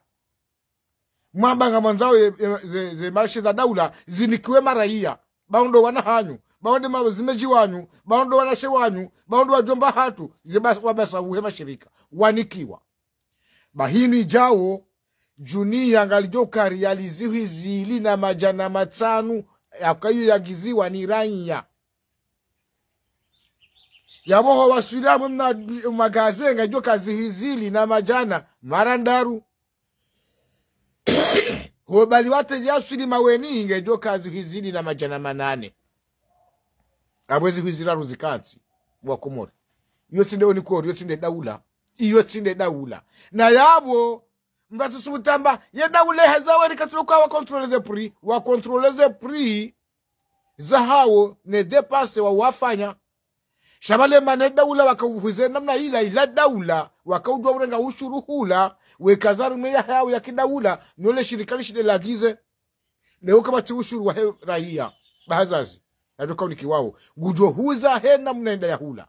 Mwamba ngamwandzao ye, ye, ze, ze marché za daula, zinikiwe maraiya. Ba wo ndo wana hanyu, ba wo nde ma, zimedji wanyu, ba wo ndo wanashe wanyu, ba wo ndo wadjomba hatru, ze ba, wabasa uhe mashirika. Wanikiwa. Ba hinu idjao, djuu ni ya ngalidjo ka riali zihwi zili na madjana matsanu, yakayo yagiziwa ni raiya. Yapvo ho waswili hamwe mna magaze ngayidjo ka zihwi zili na madjana marandaru. Ho bali wateja waswili Maweni ngayidjo ka zihwi zili na madjana manane. Apvo zihwi ziraru zikantsi, wa Komori. Iyo tsi nde Onicor, iyo tsi nde daula. Iyo tsi nde daula. Na yapvo, mrati subu tamba, ye daula heza weri katsuka wa contrôler ze prix, wa contrôler ze prix, zahawo ne dépense wa wafanya. Sha pvale mana ye daula wakauhuze namna ila, ila daula, wakaudjuwa urenga ushuru hula, weka za rumwe ya hawo ya kidaula, nole shirika lishinde lagize. Leo kapvatsi ushuru wahe raiya, Bahazazi, yadjo kaunikiwao. Ngudjo huza he namna yenda ya hula.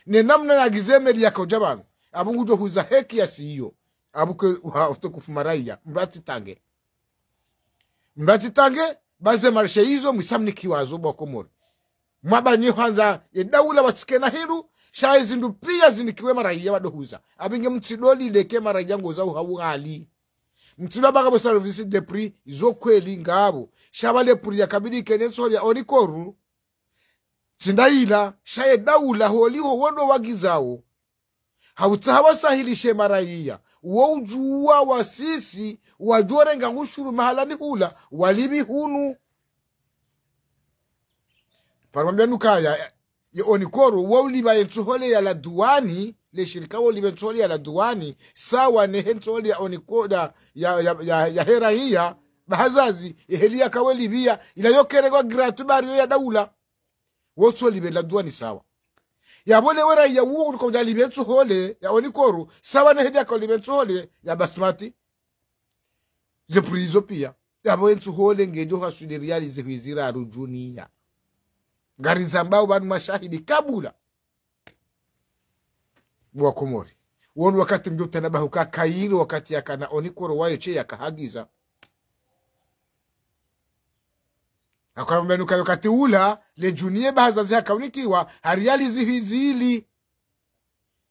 Ne namna yagize meli yakaudja pvanu. Apvo ngudjo huza he kiasi iyo. Apvo ke, wa, watukufu maraiya, mrati tange. Mrati tange, ba ze marché izo mwisamnikiwa zo bo wa Komori. Mwamba nyi hwandza ye daula watsikena hindru, sha ye zindru pia zinikiwe maraiya wadjo huza. Apvo nge mtsido lile ke maraiya ngoza uha ughali. Mtsido baka bo service de prix, izo kweli ngapvo. Sha pvale prix ya kabidi ikene ntsohole ya Onicor. Tsi nda ila, sha ye daula holiho wo ndo wagizao. Hautsaha wasahilishe maraiya, wo udjuwa wasisi, wadjo renga ushuru mahalani hula, walipvi hunu. Paro mwambia nukaya, ye Onicor, wo ulipva ye ntsohole ya la douane, le shirika wo ulipva ye ntsohole ya la douane, sawa ne he ntsohole ya Onicor, ya, ya, ya, ya, ya he raiya, Bahazazi, ye heli yaka welipvia, ila yo kerengwa gratuit bari yo ya daula. Wo tso lipve la douane sawa. Yapvo le we raiya uwo uliko udja lipve ntsohole ya Onicor, sawa ne heli yaka ulipve ntsohole ya Basmati. Ze prix izo pia. Yapvo ye ntsohole ngedjo haswili riali zihwi ziraru djuu ni ya. Ngarizambao pvanu mashahidi kabula. Bo wa Komori. Wonu wakati mdjo utanabahuka kayiri wakati yakana Onicor wayo she yakahagiza. Haka mwambia nuka yo wakati ula, le djuu ni ye Bahazazi hakaunikiwa, ha riali zihwi zili.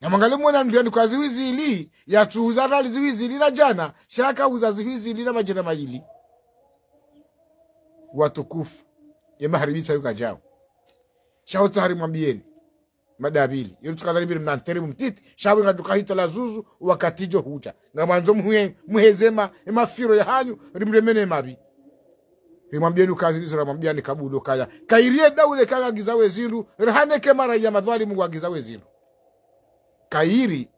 Na mwangalie mwona ndru yandikwa zihwi zili, yatsuhuza riali zihwi zili na djana, sha yakahuza zihwi zili na madjana mayili. Watukufu, ye magharibi tsayo kadjao. Sha hutsaha rimwambieni. Mada ya pvili. Iyo tsi kadhari pvili mna ntere mtiti. Sha pvo ngadjo kahita la zuzu wakati djo hudja. Ngamwandzo muhe, muheze ma, ye mafiro ya hanyu, rimremene mapvi. Rimwambieni uka zilizo ramwambiani kabula ukaya. Kayiri ye daula eka ngagiza we zindru, raha neke maraiya madhwalimu ngwagiza we zindru. Kayiri,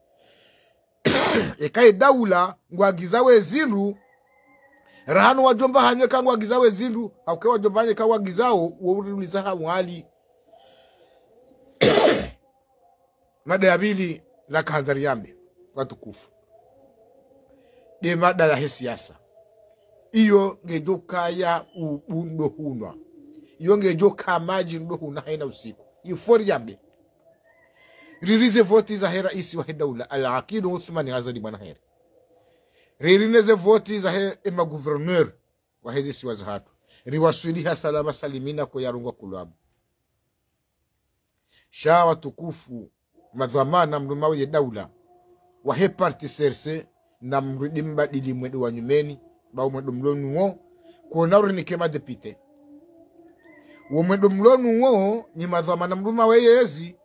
eka ye daula ngwagiza we zindru, raha no wadjomba hanyu eka ngwagiza we zindru, hauka wadjomba hanyu eka ngwagizao, wo uriuliza ha mwali. Mada ya pvili, la kahandza riyambe, watukufu. Nde mada ya he siasa. Iyo ngedjo kaya ubu ndo hunwa. Iyo ngedjo ka madji ndo hunwa haina usiku. Il faut riyambe. Riri ze voti za he raisi wa he daula, Al-Aqid Uthman Azali Mwanahere. Riri ne ze voti za he, e magouverneur wa he zisiwa zahatru. Riwaswili ha salama salimina ko yarongwa kulabu. Sha watukufu, madhwamana mrumao ye daula, wa he parti C R C, namrudi mbadili mwendo wa nyumeni, ba wo mwendo mlo nuwo, kona urinike madepite. Wo mwendo mlo nuwo, nyi madhwamana mrumao ye yezi,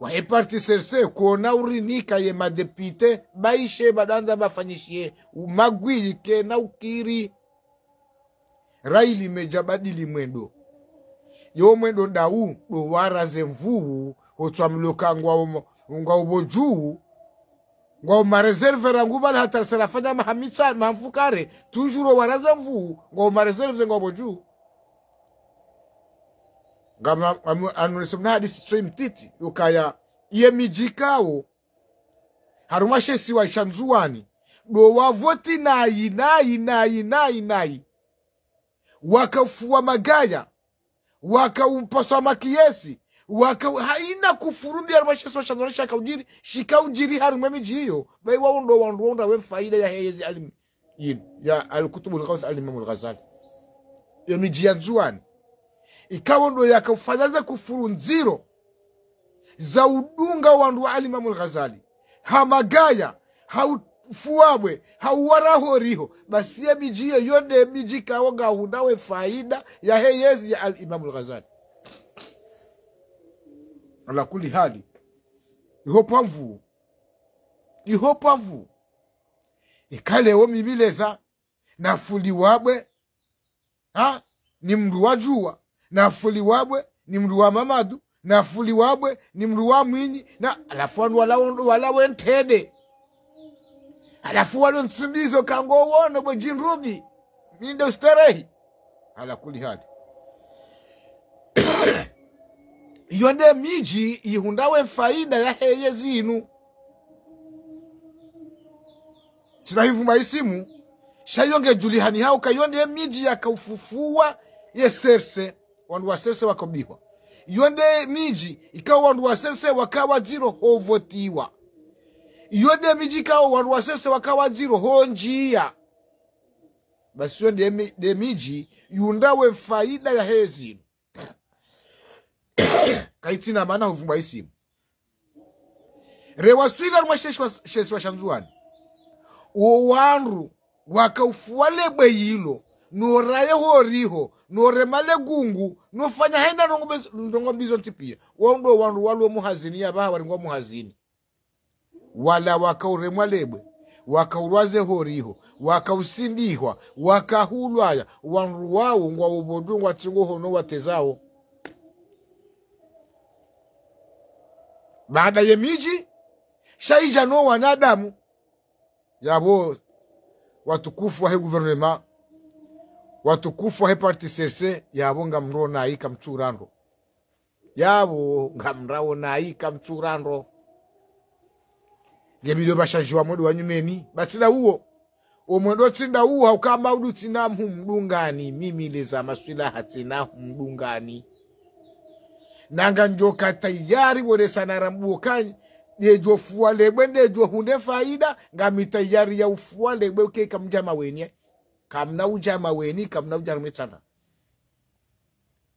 Wahe parti C R C, kona urinika ye madepite, baishe badandza bafanyishiye, umagwi kena ukiri. Raili medja badili mwendo. Yo mwendo ndau, ndo waraze mvuu, otswa mloka ngwa um-, ngwa ubo dju, ngwa umareserve rangu bala hata salafanya mahamitsa, mamfukare, toujours waraze mvuu, ngwa umareserve ngwa ubo dju. Ngam-, am-, anonese mna hadisi tsoyi mtiti, yukaya, ye midji ikao, harumwa she isiwa sha Ndzuwani, ndo wavoti nayi, nayi, nayi, nayi, nayi. Wakaufua magaya, wakaupasua makiyesi, waka-, haina kufuru mbi harumwa she isiwa sha Ndzuwani shakaudjiri, shikaudjiri harumwa emidji iyo, bayi wao ndo wandru wonda we faida yahe yezi alim-, yin, ya Al-Kutubul Ghawth Al-Imamul Ghazali. Ye midji ya Ndzuwani. Ikao ndo yakaufanya ze kufuru ndziro za udunga wandru wa Al-Imamul Ghazali. Ha magaya, ha ufuabwe, ha uwara ho riho. Basi ye midji iyo, yo nde midji ikao ngahundra we faida yahe yezi ya Al-Imamul Ghazali. Ala kulli hali. Iho pvamvu. Iho pvamvu. Ika leo mimi leza, nafuliwabwe, ha? Ni mndru wa Djuwa, nafuliwabwe, ni mndru wa Mamadu, nafuliwabwe, ni mndru wa Mwinyi, na, halafu wandru wala wondo, wala wentrede. Halafu walo ntsindizo kango wono bwe djindrubi, mi nde ustarehi. Ala kulli hali. Iyo nde midji ihundra we faida yahe yezi inu. Tsina hivumba isimu, sha iyo ngedjulihani hauka iyo nde midji yakaufufua ye C R C, wandru wa C R C wakaubihwa. Iyo nde midji, ikao wandru wa C R C wakawa ndziro ho votiwa. Iyo nde midji ikao wandru wa C R C wakawa ndziro ho ndjia. Basi iyo nde mi-, nde midji, ihundra we faida yahe yezi inu. Kaitsina mana huvumba isimu. Rewaswili harumwa she isiwa, she isiwa sha Ndzuwani. Wo wandru wakaufua lebwe yilo, no raye ho riho, no rema le gungu, no fanya hena ndrongo mbi-, ndrongo mbi zontsi pia. Wao ndo wandru walo muhazini ya baha waringwa muhazini. Wala wakauremwa lebwe, wakaurwaze ho riho, wakausindihwa, wakahulwaya, wandru wao ngwa ubo dju ngwa tsingo hono watezao. Baada ye midji, sha idja no wanadamu, yapvo watukufu wahe gouvernement, watukufu wahe parti C R C, yapvo ngamrao nayi kamtsurandro. Yapvo ngamrao nayi kamtsurandro. Ngebidi pvashandjiwa mwendo wa nyumeni, ba tsi nda uwo. Omwendo tsi nda uwo, hauka amba udu tsina mhu mdungani, mimi leza maswilaha tsina mhu mdungani. Nanga ndjo ka tayari wole sana rambuo kanyi, ndedjo fua lebwe, ndedjo hundre faida, ngami tayari ya ufua lebwe uke kamdja maweni. Kamna udja maweni, kamna udja harumwa itsanda.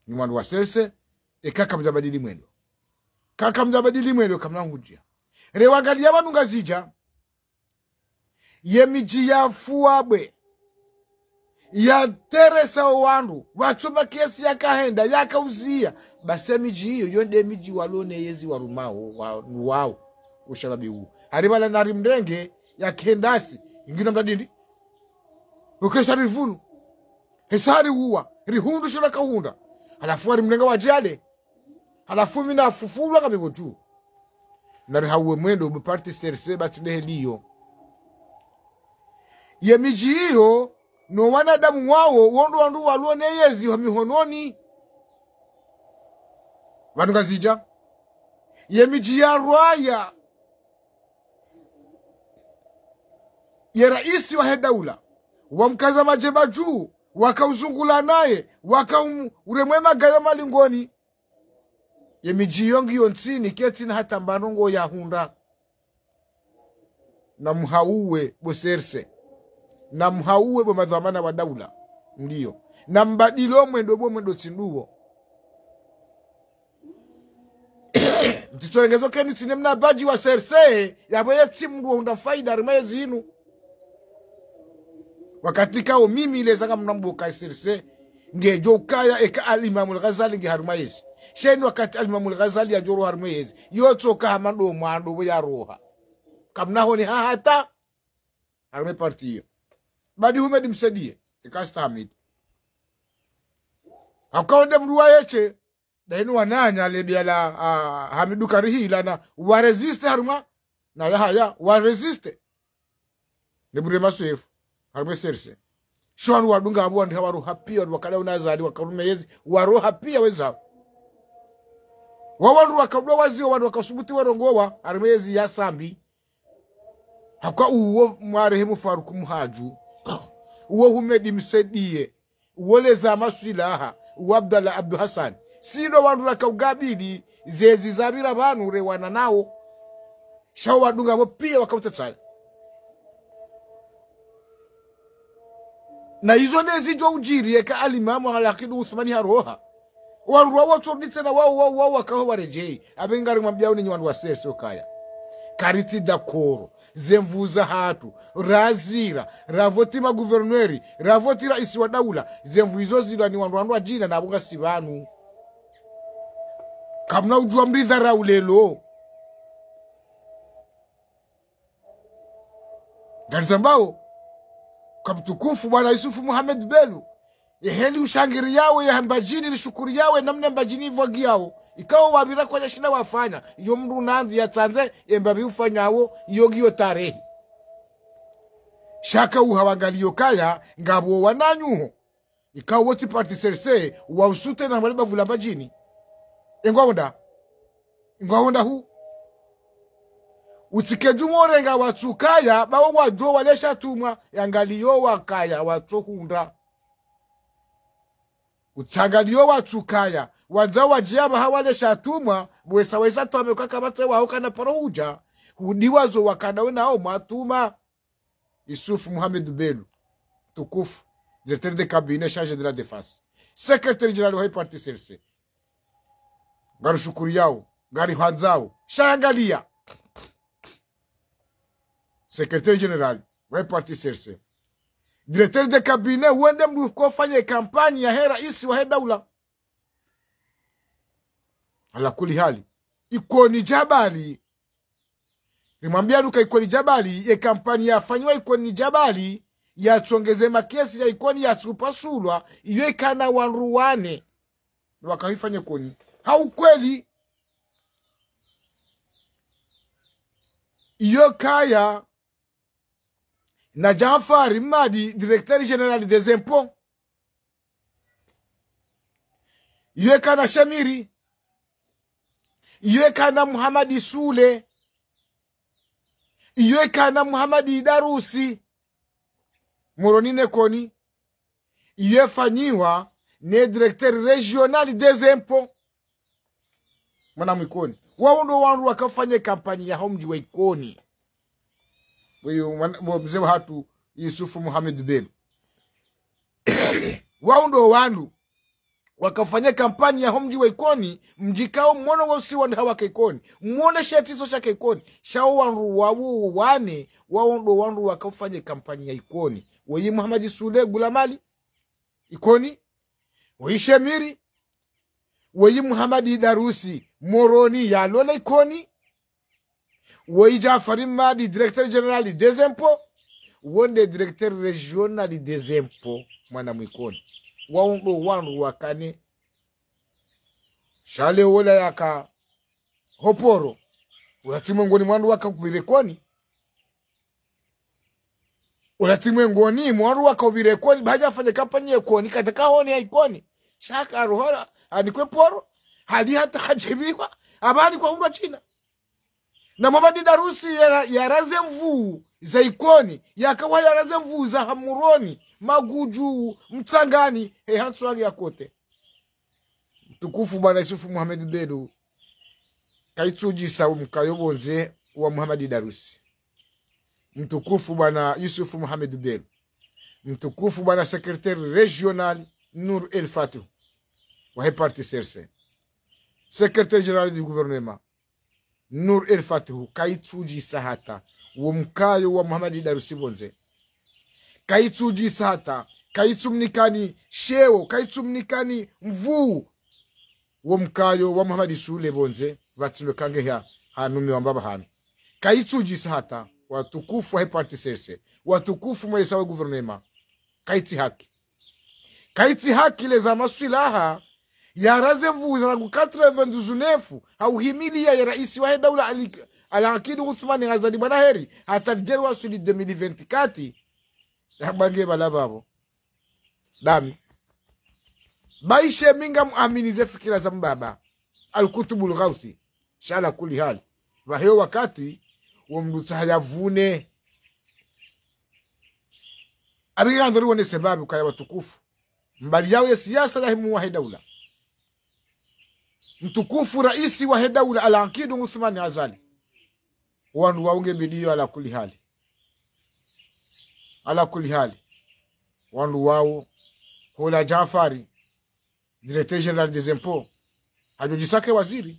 Ni wandru wa C R C, eka kamdja badili mwendo. Ka kamdja badili mwendo, kamna ngudjia. Rewangaliya pvanu Ngazidja. Ye midji yafuabwe. Yateresa owandru. Watsumba kiasi yakahenda, yakauziya. Basi ye midji iyo, yo nde midji walo ne yezi warumao, wa, wao. Ushababi uwo. Hari pvala nari mrenge, yakendasi. Ingina mdadindi. Ukesa rivunu. Hesa hari uwa. Rihundu shula kahunda. Halafu wari mrenga wadjale. Halafu mi nafufulwa kamwe pvo tu. Nari hauwe mwendo bu parti C R C batsi ndehe liyo. Ye midji iyo, no wanadamu wawo, wo ndo wandru walo ne yezi ho mihononi. Pvanu Ngazidja. Ye midji ya rwaya. Ye raisi wahe daula, wamkaza madjemba dju, wakauzungula naye, waka um-, uremwe magari malingoni. Ye midji iyo ngiyo ntsini, ketsina hata mba ndrongo yahundra. Namuhauwe bo C R C. Namuhauwe bo madhwamana wa daula. Ndiyo. Nambadili omwendo bo mwendo tsi nduwo. Mtsitsorengezo keni tsine mna badji wa C R C, yapvo ye tsi mndru wahundra faida harumwa yezi inu. Wakati kao mimi leza ngamnambuka C R C, ngedjo ukaya eka Al-Imam Al-Ghazali nge harumwa yezi. Sha inu wakati Al-Imam Al-Ghazali yadjoroha harimwa yezi, yotsoka hama ndo mwando we yaroha. Kamna honi ha hata harimwa parti iyo. Badi Houmed Msaidie, eka stahamili. Hauka wo nde mdru wa yeshe, nda inu wananya lebiya la, ah, Hamidou Karihila na wa résister harimwa, na Yahaya, wa résister. Ne Burema Soefo, harimwa CRC. Sha wanu wadunga apvo wandru hawaroha piya, wandru wakala una Azali, wakarume yezi, waroha piya wezao. Wa wandru wakadwa waziwa, wandru wakasubuti warongowa, harimwa yezi ya Sambi. Hauka uwo mwarehemu Faruku Muhadju. Uwo Houmed Msaidie. Uwo Leza Maswilaha. Uwo Abdallah Abdou Hassan. Sisi ndo wandru raka ugabili zezi zapvira pvanu rewana nawo. Sha wo wadunga apvo piya waka utatsaya. Na izo nde zidjo udjiri yeka Al-Imam Al-Aqid Uthmani haroha. Wandru wawo tsoditse na wawo, wawo, wawo wakaho waredjeyi. Apvo ngarimwambiyao ninyi wandru wa CRC ukaya, karitsi d'accord. Ze nvuu zahatru, razira, ravoti ma gouverneur, ravoti raisi wa daula. Ze nvuu izo zilwa ni wandru, wandru wadjina na apvo ngasi pvanu. Kamna udjuwa mridharau leo. Ngarizambao, ka mtukufu bwana Yusuf Mohamed Belou, ye heli ushangiriyawo, ye ha Mbadjini lishukuriyawo, ye namna Mbadjini ivwagiyawo. Ikao wapvira kwadjashinda wafanya, iyo mdru nandzi yatsandze, ye mbapvi ufanyawo, iyo ngiyo tarehi. Sha ka uha wangaliyo kaya, ngapvo wananyuho. Ikao wotsi parti CRC, wa usute na mwale bavu la Mbadjini. Engwa wonda. Engwa wonda hu. Utsike dju mworenga watsukaya, bawo wadjo walesha tumwa, yangaliyo wakaya watsohundra. Utsangaliyo watsukaya, wandza wadjiya baha walesha tumwa, bwesa wesa twame ukaka batse waho kana paro hudja, hudiwazo wakana wena o mwatuma. Yusuf Mohamed Belou, mtukufu, directeur de cabinet chargé de la défense, secrétaire général wa parti CRC. Ngarishukuriyao, ngarihwandzao. Sha yangaliya. Secrétaire général wa parti CRC. Directeur de cabinet, wende mdru kofanye kampanyi yahe raisi wahe daula. Ala kuli hali. Ikoni Djabali. Rimwambiya nuka Ikoni Djabali, ye kampanyi yafanyiwa Ikoni Djabali, yatsongeze makesi ya Ikoni yatsupasulwa, iyo ikana wandru wane. Wakahifanya Ikoni. Ha ukweli. Iyo kaya na Djanfari Mmadi, directeur général des impôts. Iyo ikana Shemiri. Iyo ikana Muhamadi Sule. Iyo ikana Muhamadi Idarusi. Moroni ne Ikoni. Iyo ifanyiwa ne directeur régional des impôts. Mwana mwa Ikoni. Wao ndo wandru wakafanya kampanyi yaho mdji wa Ikoni. Uyu mwana, mze wahatru Yusuf Mohamed Belou. Wao ndo wandru wakafanya kampanyi yaho mdji wa Ikoni, mdji kao mwono wosiwa ndaha waka Ikoni. Mwone shetiso shaka Ikoni. Sha wo wandru wawo wane, wao ndo wandru wakafanya kampanyi ya Ikoni. Woyi Muhamadi Sule Gulamali, Ikoni. Woyi Shemiri. Woyi Muhamadi Idarusi, Moroni, yalola Ikoni. Woyi Djanfari Mmadi, directeur général des impôts. Wo nde directeur régional des impôts, mwana mwa Ikoni. Wao ndo wandru wakane. Sha leo wola yaka ho poro. Ula tsi mwengoni mwa wandru waka upvira Ikoni. Ula tsi mwengoni mwa wandru waka upvira Ikoni, baha hadja fanya kampanyi ya Ikoni, katsaka hone ya Ikoni. Sha ka aroha, hanikwa poro, hali hata hadjibiwa, apvaha hanikwa hundrwa shina. Na Muhamadi Idarusi yara-, yaraze nvuu za Ikoni, yakawa yaraze nvuu za ha Moroni, Magudju, Mtsangani, he hantsi wange ya kote. Mtukufu bwana Yusuf Mohamed Belou, kayitsudjisa umkayo pvondze wa Muhamadi Idarusi. Mtukufu bwana Yusuf Mohamed Belou. Mtukufu bwana secrétaire régional Nour El Fath, wahe parti CRC. Secrétaire général du gouvernement. Nour El Fath, kayitsudjisa hata wo mkayo wa Muhamadi Idarusi pvondze. Kayitsudjisa hata, kayitsumnikani sheo, kayitsumnikani nvuu. wo mkayo wa Mohamed Sule pvondze, pvatsi ndo kange ha, hanu mi wamba pvahanu. Kayitsudjisa hata, watukufu wahe parti C R C, watukufu mwaisa wa gouvernement. Kayitsi haki. Kayitsi haki leza maswilaha, yaraze mvuza rangu quatre-vingt-dix-neuf, ha uhimiliya ye raisi wahe daula Ali, Ali Akidu Uthmani Azali bwana heri, hata ridjeri waswili deux mille vingt-quatre, yabwange pvala pvapvo. Dami. Baishe mi ngamuamini ze fikira za mbaba Al-Kutubul Ghauthi. Sha ala kulli hali, pvahe wakati wo mdru tsaha yavune. Abinga ndo riwone sababu kaya watukufu, mbali yawo ye siasa ya himu wahe daula, mtukufu raisi wahe daula Al-Akidu Uthmani Azali, wandru wawo nge bidiyo ala kulli hali. Ala kulli hali, wandru wawo, hola Jafari, directeur général des impôts, hadjodjisa ke waziri.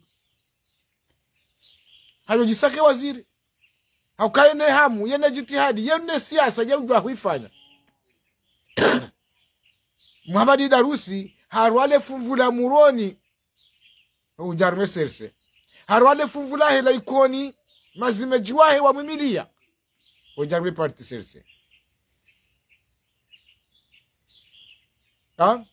Hadjodjisa ke waziri. Hauka yene hamu, yene jitihadi, yene siasa, ye udjuwa huifanya. Mohamed Darusi, harwale funvu la Moroni, udja harumwe C R C. Harwale funvu lahe la Ikoni, mazimedji wahe wamwimiliya, udja harumwe parti C R C. Ha?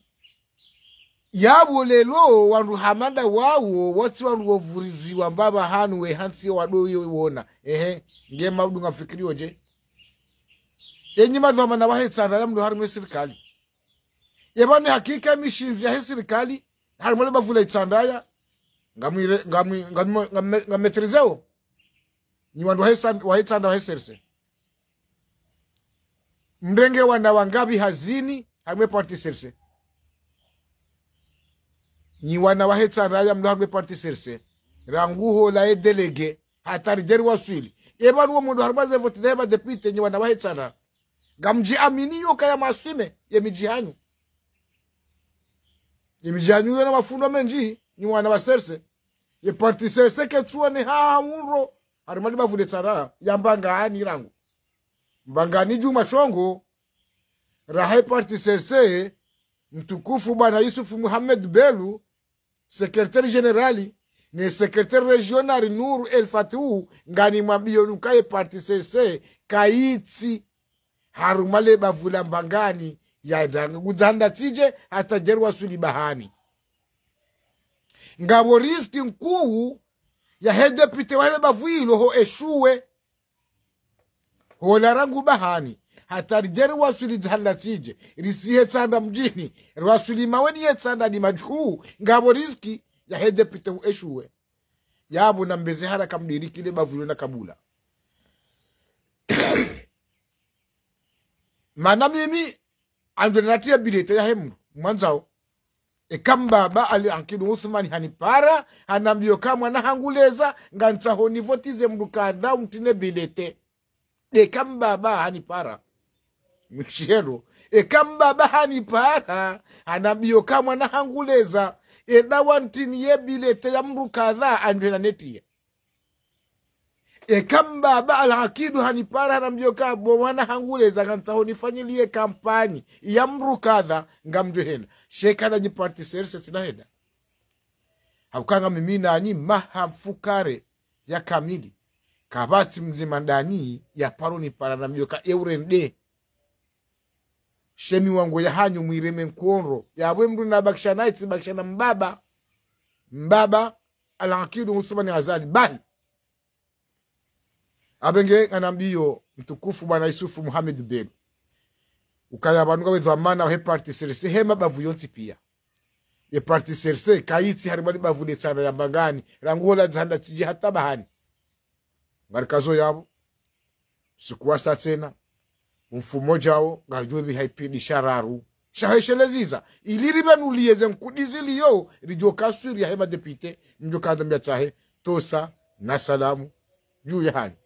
Yapvo leo wandru hama nda wawo, watsi wandru wovuriziwa mbapvi hanu we hantsi wado yo wona. Ehe, nge maudu ngamfikiriyo dje? Enyi madhwamana wahe Itsandraya mlo harumwe sirikali. Yeba ni hakika mishindzi yahe sirikali, harumwe le bavu la Itsandraya, ngamwire, ngamwi, ngamwi, ngamwe, ngammaîtrisewo. Nyi wandru wahe Itsan-, wahe Itsandraya wahe C R C. Mrenge wana wangapvi hazini, harumwe parti C R C. Nyi wana wahe Itsandraya mlo harumwe parti C R C. Rangu hola ye délégué, hata ridjeri waswili. Yeba nuwo mwendo harumwa ze vote zahe madéputé, nyi wana wahe Itsandraya. Ngamdjiaminiyo kaya maswime, ye midji hanyu. Ye midji hanyu yona mafundo mendji, nyi wana wa C R C. Ye parti C R C ketsuwa ne ha undro, harumwa le bavu la Itsandraya, ya Mbangani rangu. Mbangani djuma shongo, raha ye parti C R C, mtukufu bwana Yusuf Mohamed Belou, secrétaire général, ne secrétaire régional Nour El Fatou, ngani mwambiyo nuka ye parti C R C, kayitsi harumwa le bavu la Mbangani, ya danga kudzanda tsidje, hata ridjeri waswili bahani. Ngapvo risque nkuu yahe député wahe le bavu ilo ho échoué. Hola rangu bahani, hata ridjeri waswili dzanda tsidje, risihe Itsandra mdjini, riwaswili maweni ye Itsandra ni madjuu, ngapvo risque yahe député u échoué. Yapvo nambeze haraka mdiriki le bavu ilo na kabula. Mana mimi, andjo natiye bilete yahe mdru mwandzao. Eka mbaba Ali Akidu Uthmani hanipara, hanambiyo ka mwana hangu leza, ngantsaho nivotize mdru kadha umtrine bilete. Eka mbaba hanipara. Mwishihero. Eka mbaba hanipara, hanambiyo ka mwana hangu leza, enda wantriniye bilete ya mdru kadha, andjo nanetiye. Eka mbaba Ali Akidu hanipara hanambiyo ka bo mwana hangu leza ngantsaho nifanyiliye kampanyi ya mdru kadha ngamdjo henda. Sha eka nda nyi parti C R C tsina henda. Hauka nga mimi nanyi maha mfukare ya kamili. Kapvatsi mdzima ndanyi ya paro nipara hanambiyo ka eurende. She miwango ya hanyu mwireme nkondro. Yapvo mdru nabakisha nayi tsibakisha na mbaba. Mbaba Ali Akidu Uthmani Azali. Bahi. Apvo nge nganambiyo mtukufu bwana Yusuf Mohamed Belou. Ukaya pvanu ngawe dhwamana wahe parti C R C, he mabavu yontsi piya. Ye parti C R C, kayitsi harumwa le bavu la Itsandraya ya Mbangani, rangu hola dzanda tsidje hata bahani. Ngarikazo yapvo, siku wasa tsena, mfumo djao, ngaridjo pvi haipindi sha raru. Sha hesheleza, ili ripvenuliye ze nkudi ziliyo, ridjo kaswiri yahe madéputé, mdjo kandza mbia tsahe, tosa, na salamu, dju ya hanyu.